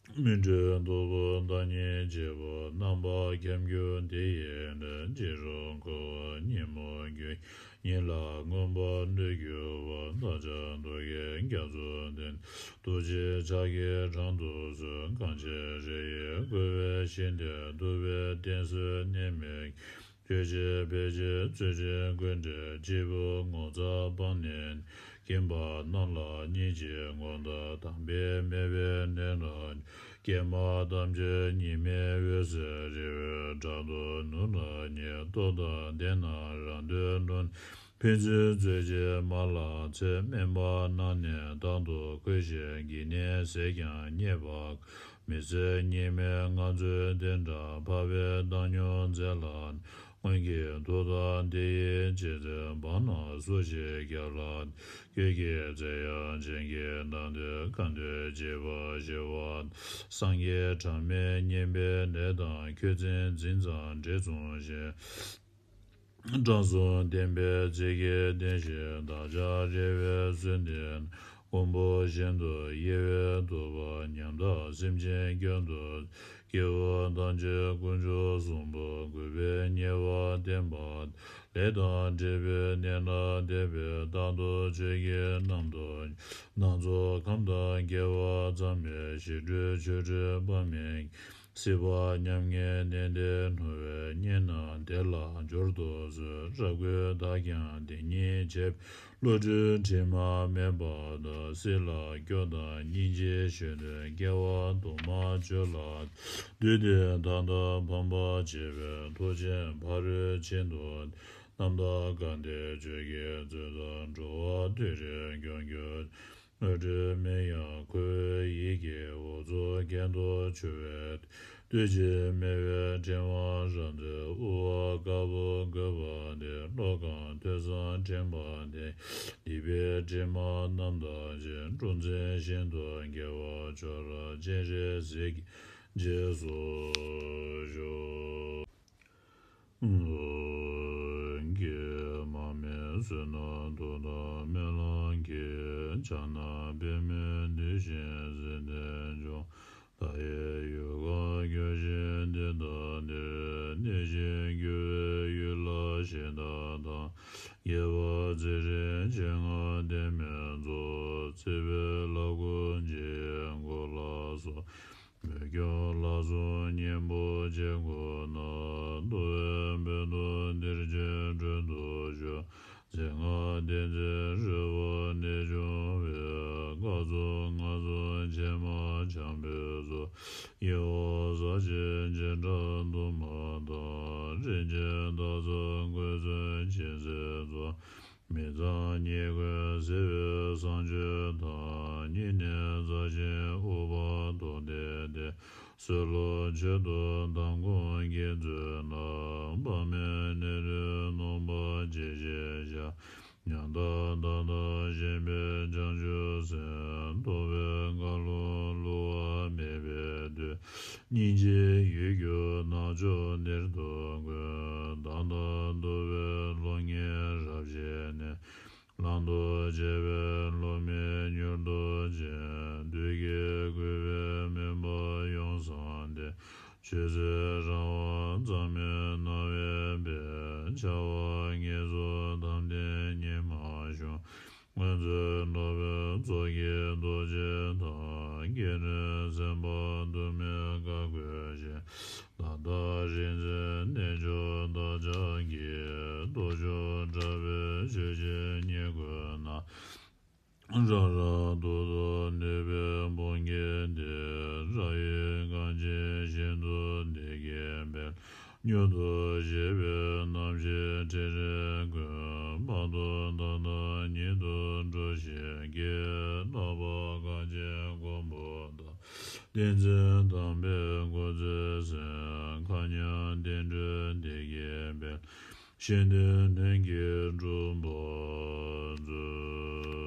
པས། མི་འཁྲུལ་རྟོག་པ་བདག་ཉིད་གཅིག་པུ། རྣམ་པ་ཁྱབ་འགྱུར་འདི་ཡི་ལས། འཇིགས་རུང་ཁུ་བ་ཉིན་མོ་རྒྱུན། ཉིད་ལ་མངོན་པར་འདུ་གྱུར་པ། བདག་ཅག་རྡོ་རྗེ་རྒྱ་མཚོ་འདི། རྡོ་རྗེ་ཕྱག་གི་འཕྲང་དུ་གསོལ། གང་ཕྱིར་རེ་ཡིས་བསྐོར་བའི་ཞིང་དེར། འདུ་བའི་གདེང་ཚོད་ནད་མེད། ཆོས་ཅན་ཕལ་ཆེར་ཚུལ་ཁྲིམས་ཀུན་བྲལ། གཅིག་པུ་ངོ་མཚར་སྤངས་ནས། ཁྱིམ་པ་རྣམས་ལ་སྙིང་རྗེའི་ངོ་ལྟར། དམ་པའི་མོས་པས་ནོད་ལ། སྐྱེལ་མ་ཐམས་ཅད་ཉི་མའི་འོད་ཟེར་རི་བོའི་བྲག་ཏུ་ནུབ་ན་ཉལ། ལྟོ་དང་ལྡན་ན་རང་འདོད་ལོངས། ཕན་ཚུན་རྩོད་བྱེད་མ་ལགས་ཚེ། སྨན་པ་རྣམས་ནི་དང་དུ་འཁོད་ཅིང་། གིས་ནི་ཟས་ཀྱང་རྙེད་པ། མི་ཚེ་སྙིགས་མའི་ངང་ཚུལ་འདི་འདྲ། འཕགས་པའི་བདག་སྙོམས་མཛད་ལ། སྔོན་གྱི་མཐུ་དང་དེ་ཡི་རྗེས་འཛིན། བར་ན་སུ་ཞིག་བསྐྱབ་ལ། ཁྱོད་ཀྱི་མཚན་ཡང་བྱིན་གྱིས་བརླབས་ཏེ། གང་འདུལ་བྱེད་པ་ཞི་བ། སངས་རྒྱས་གྲངས་མེད་མཉེས་པའི་ལས་དང་། ཁྱོད་མཚན་འཛིན་ཙམ་འབྲས་མཚུངས་ཤིང་། དྲང་སྲོང་བསྟན་པའི་ཚིག་གི་བདེན་བཞི། བདག་ཅག་རེ་བའི་ཚུལ་འདི། མགོན་པོ་གཞན་དུ་དབྱེ་བས་བསྡུ་བ་ཉམས་དག་སེམས་ཅན་སྐྱོང་དུ། སྐྱེ་བོ་ཐམས་ཅད་དཀོན་མཆོག་གསུམ་པོ། གུས་པས་ཉེ་བར་བསྟེན་པ། ལས་དང་འབྲས་བུའི་གནས་ལ་དད་པས། རྟག་ཏུ་ཆོས་ཀྱི་རྣམ་རྟོག་སྣ་ཚོགས་ཁམས་དང་སྐལ་བ་ཙམ་མེད། ཞི་ཁྲོའི་ཆོ་འཕྲུལ་དཔག་མེད་ཀྱིས། སྲིད་པ་མྱ་ངན་གནས་འདིར་སྣང་བས། རྙེད་ན་དེ་ལ་སྦྱོར་དུ་གསོལ། རབ་གུས་བདག་ཀྱང་དེ་ཉིད་བྱེད་པའི། བློ་གྲོས་དྲི་མ་མེད་པ་དང་། སྲིད་ལ་སྐྱོ་དང་སྙིང་རྗེ་ཞུམ་པའི། སྐྱེ་བ་དུ་མར་སྤྱོད་ལ། བདུད་འདི་བདག་དང་ཕམ་པར་བྱེད་པའི། མཐུ་ཆེན་ཕ་རོལ་ཕྱིན་དུ། རྣམ་དག་གལ་ཏེ་ཆོས་ཀྱི་མཛོད་དང་འགྲོ་བ་དུད་འགྲོ་སྐྱོང་གྱུར། དངོས་གྲུབ་མིན་ཡང་ཁུ་བའི་ཡིད་ཀྱིས། འུ་ཚོ་གྱེན་དུ་ཆུད་པའི་དུས། བདུད་ཀྱི་མེ་བོས་ཕྲེང་བ་རབ་མཛད། དབུ་བ་དཀར་པོ་བཀོད་པ་འདི། ཀློང་གང་ཐོས་བསམ་ཕྲེང་བ་འདི། སྡིག་པའི་དྲི་མ་རྣམ་དག་ཅིང་། འཁྲུག་འཛིན་ཤིན་ཏུ་དགེ་བ་མཆོག་ལ། སྤྱན་རས་གཟིགས་ཀྱི་རྗེས་སུ་ཞུ། ཀྱེ་མ་སྨན་བསོད་ནམས་མཐུ་དང་སྨོན་ལམ་གྱིས། ཕྱག་ན་པདྨོ་བདུད་བཞི་འཛིན་ཏེ་འཇོམས། མཐའ་ཡས་ཡུལ་གང་བསྐྱོད་ཅིང་འདི་དག་འདིར། གནས་ཤིང་རྒྱུ་བའི་ཡུལ་ལ་གཞི་བདག་དང་། དགྱེས་པ་ཚེ་རིང་མཆེད་ལྔ་ལྡན་མའི་ཚོགས། བརྩེ་བའི་ལག་འཁོར་འཇིགས་མགོ་ལ་སོགས། མོས་སྐྱོང་ལ་སོགས་གཉེན་པོ་བྱེད་དགོས་ན། བསྟོད་པའི་བོད་དུ་འདིར་ཆོས་སྒྲུབ་ཏུ་བཞུགས། མཚན་སྔགས་བདེན་རྫུན་རོལ་པ་ནས་བྱུང་བའི། བཀའ་སྩོལ་སྔགས་སྩོལ་བྱད་མ་འཆང་པོའི་ཚོགས། ཡེ་ཤེས་ཟབ་ཅིང་བྱེ་བྲག་དུ་མ་དང་། རིན་ཆེན་དར་ཚོན་བགོས་ཚོན་སྦྱིན་སྲེག་ཚོགས། མི་ཚངས་སྙིང་ཁོང་ཟད་པའི་བསང་མཆོད་དང་། སྙིང་ནི་ཟབ་ཅིང་དབུ་བར་ཐོགས་ཏེ་བསྟེན། གསོལ་ལོ་མཆོད་དོ་དམ་སྐོང་དགེ་ཚུལ་རྣམས། དཔག་མེད་ནཻ་རཉྫུས་ནོངས་པ་ཇི་ཞིག་བྱ། ཉམ་ཐག་ད་ལྟ་བཞེངས་པའི་བྱང་ཆུབ་སེམས། རྟོགས་པའི་འཁར་ལོ་བསླུ་བ་མེད་པའི་མཐུས། སྙིང་རྗེའི་ཡུལ་གྱུར་ནག་ཕྱོགས་འདིར་དུ་ཀུན། བདག་དང་འདུལ་བའི་སློབ་གཉེར་རབ་བཞེས་ནས། བླང་དོར་འབྱེད་པའི་སློབ་མའི་མྱུར་དུ་བྱོན། བདུད་ཀྱིས་བསྐུལ་བའི་མུན་པ་ཡོངས་བསངས་ཏེ། ཆོས་སྲིད་རང་དབང་གཙང་མའི་སྣང་བས་འཕེལ། བྱ་བ་ངན་སོང་དམ་ལྡན་ཉི་མ་ཤོང་། སྔོན་ཚེ་འགྲོ་བའི་ཚོགས་ཀྱི་རྡོ་རྗེ་དང་། སྐྱེ་གནས་སེམས་དཔའ་དུ་མས་བཀའ་བསྒོས་ཤིང་། ད་ལྟ་རིག་འཛིན་རྣལ་འབྱོར་བདག་ཅག་གི། སྟོབས་མཆོག་དྲག་པོས་ཆོས་ཀྱི་ཉེས་ཀུན་ན། རང་རང་དུར་དུ་གནོད་པའི་དཔུང་གིས་ཏེ། རབ་དབྱེ་གང་ཅི་བཞིན་དུ་བདེ་སྐྱིད་འཕེལ། མྱུར་དུ་ཞི་བའི་རྣམ་ཤེས་འཕྲིན་ལས་ཀུན། དཔག་ཏུ་མཐའ་དག་ཉིད་དུ་འགྲུབ་ཤིང་སྐྱེ། ལྷག་པར་གངས་ཅན་མགོན་པོ་དང་། བསྟན་འཛིན་དམ་པའི་སྐུ་ཚེ་ཟད། མཁའ་མཉམ་བདེ་འགྲོའི་བདེ་སྐྱིད་འཕེལ། གཞན་དོན་ལྷུན་གྱིས་གྲུབ་པར་མཛོད།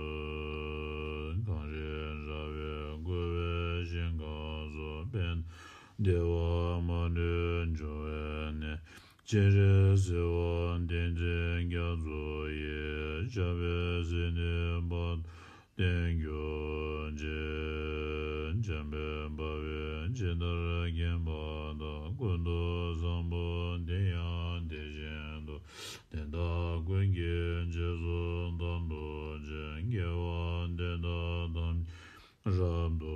གངས་རི་ར་བས་བསྐོར་བའི་ཞིང་ཁམས། བདེ་བ་མ་ལུས་འབྱུང་བའི་གནས། སྤྱན་རས་གཟིགས་དབང་བསྟན་འཛིན་རྒྱ་མཚོ་ཡི། ཕྱག་འཚལ་སྲིད་མཐའི་བར་དུ་བརྟན་གྱུར་ཅིག། འཇམ་དཔལ་དཔའ་བོས་ཇི་ལྟར་མཁྱེན་པ་དང་། ཀུན་ཏུ་བཟང་པོ་དེ་ཡང་དེ་བཞིན་དུ། དེ་དག་ཀུན་གྱི་རྗེས་སུ་བདག་སློབ་ཅིང་། དགེ་བ་འདི་དག་ཐམས་ཅད་རབ་ཏུ་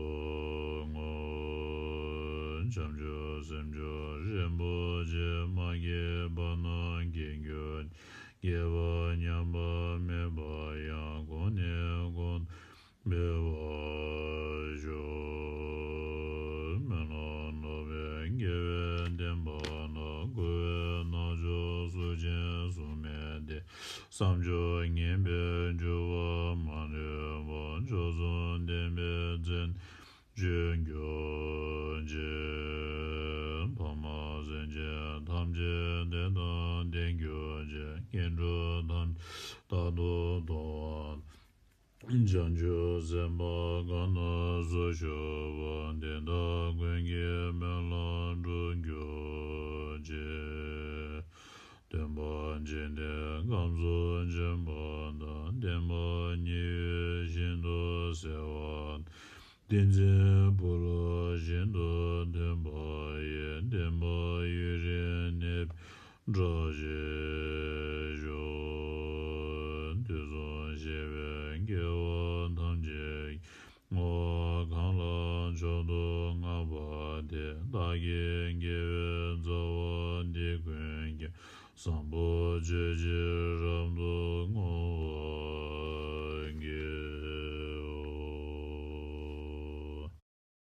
བསྔོ། བྱང་ཆུབ་སེམས་མཆོག་རིན་པོ་ཆེ། མ་སྐྱེས་པ་རྣམས་སྐྱེ་གྱུར་ཅིག། སྐྱེས་པ་ཉམས་པ་མེད་པ་ཡང་། གོང་ནས་གོང་དུ་འཕེལ་བར་ཤོག། སྨོན་ལམ་ལོག་པའི་དགེ་བའི་བསྟན་པ་ལ། འགོ་བའི་རྣལ་འབྱོར་གཟུགས་ཅན་གཟུགས་མེད་དེ། བསམ་སྦྱོར་ངན་པས་འགྱུར་བ་མ་ལུས་པ། མཆོག་གསུམ་ལྡན་པའི་མཚན་བརྗོད་གྱུར་ཅིག། ཕ་མ་སེམས་ཅན་ཐམས་ཅད་བདེ་དང་ལྡན་གྱུར་ཅིག། ངན་འགྲོ་ཐམས་ཅད་རྟག་ཏུ་ཐོབ་པར། བྱང་ཆུབ་སེམས་དཔའ་གང་དག་སུ་བཞུགས་པ། དེ་དག་ཀུན་གྱིས་སྨོན་ལམ་འགྲུབ་གྱུར་ཅིག། སྟོན་པ་འཇིག་རྟེན་ཁམས་སུ་བྱོན་པ་དང་། བསྟན་པ་མཉན་ཡོད་ཤིན་ཏུ་གསལ་བ་དང་། བསྟན་འཛིན་བུ་སློབ་ཤིན་ཏུ་སྟོན་པ་ཡི། བསྟན་པ་ཡུན་རིང་གནས་པའི་གྲགས་ཆེ་ཤོས། དུས་གསུམ་གཤེགས་པའི་རྒྱལ་བ་ཐམས་ཅད་ཀྱི། བསྔོ་བ་གང་ལ་མཆོག་ཏུ་བསྔགས་པ་དེས། བདག་གི་དགེ་བའི་རྩ་བ་འདི་ཀུན་ཀྱང་། བཟང་པོ་སྤྱོད་ཕྱིར་རབ་ཏུ་བསྔོ།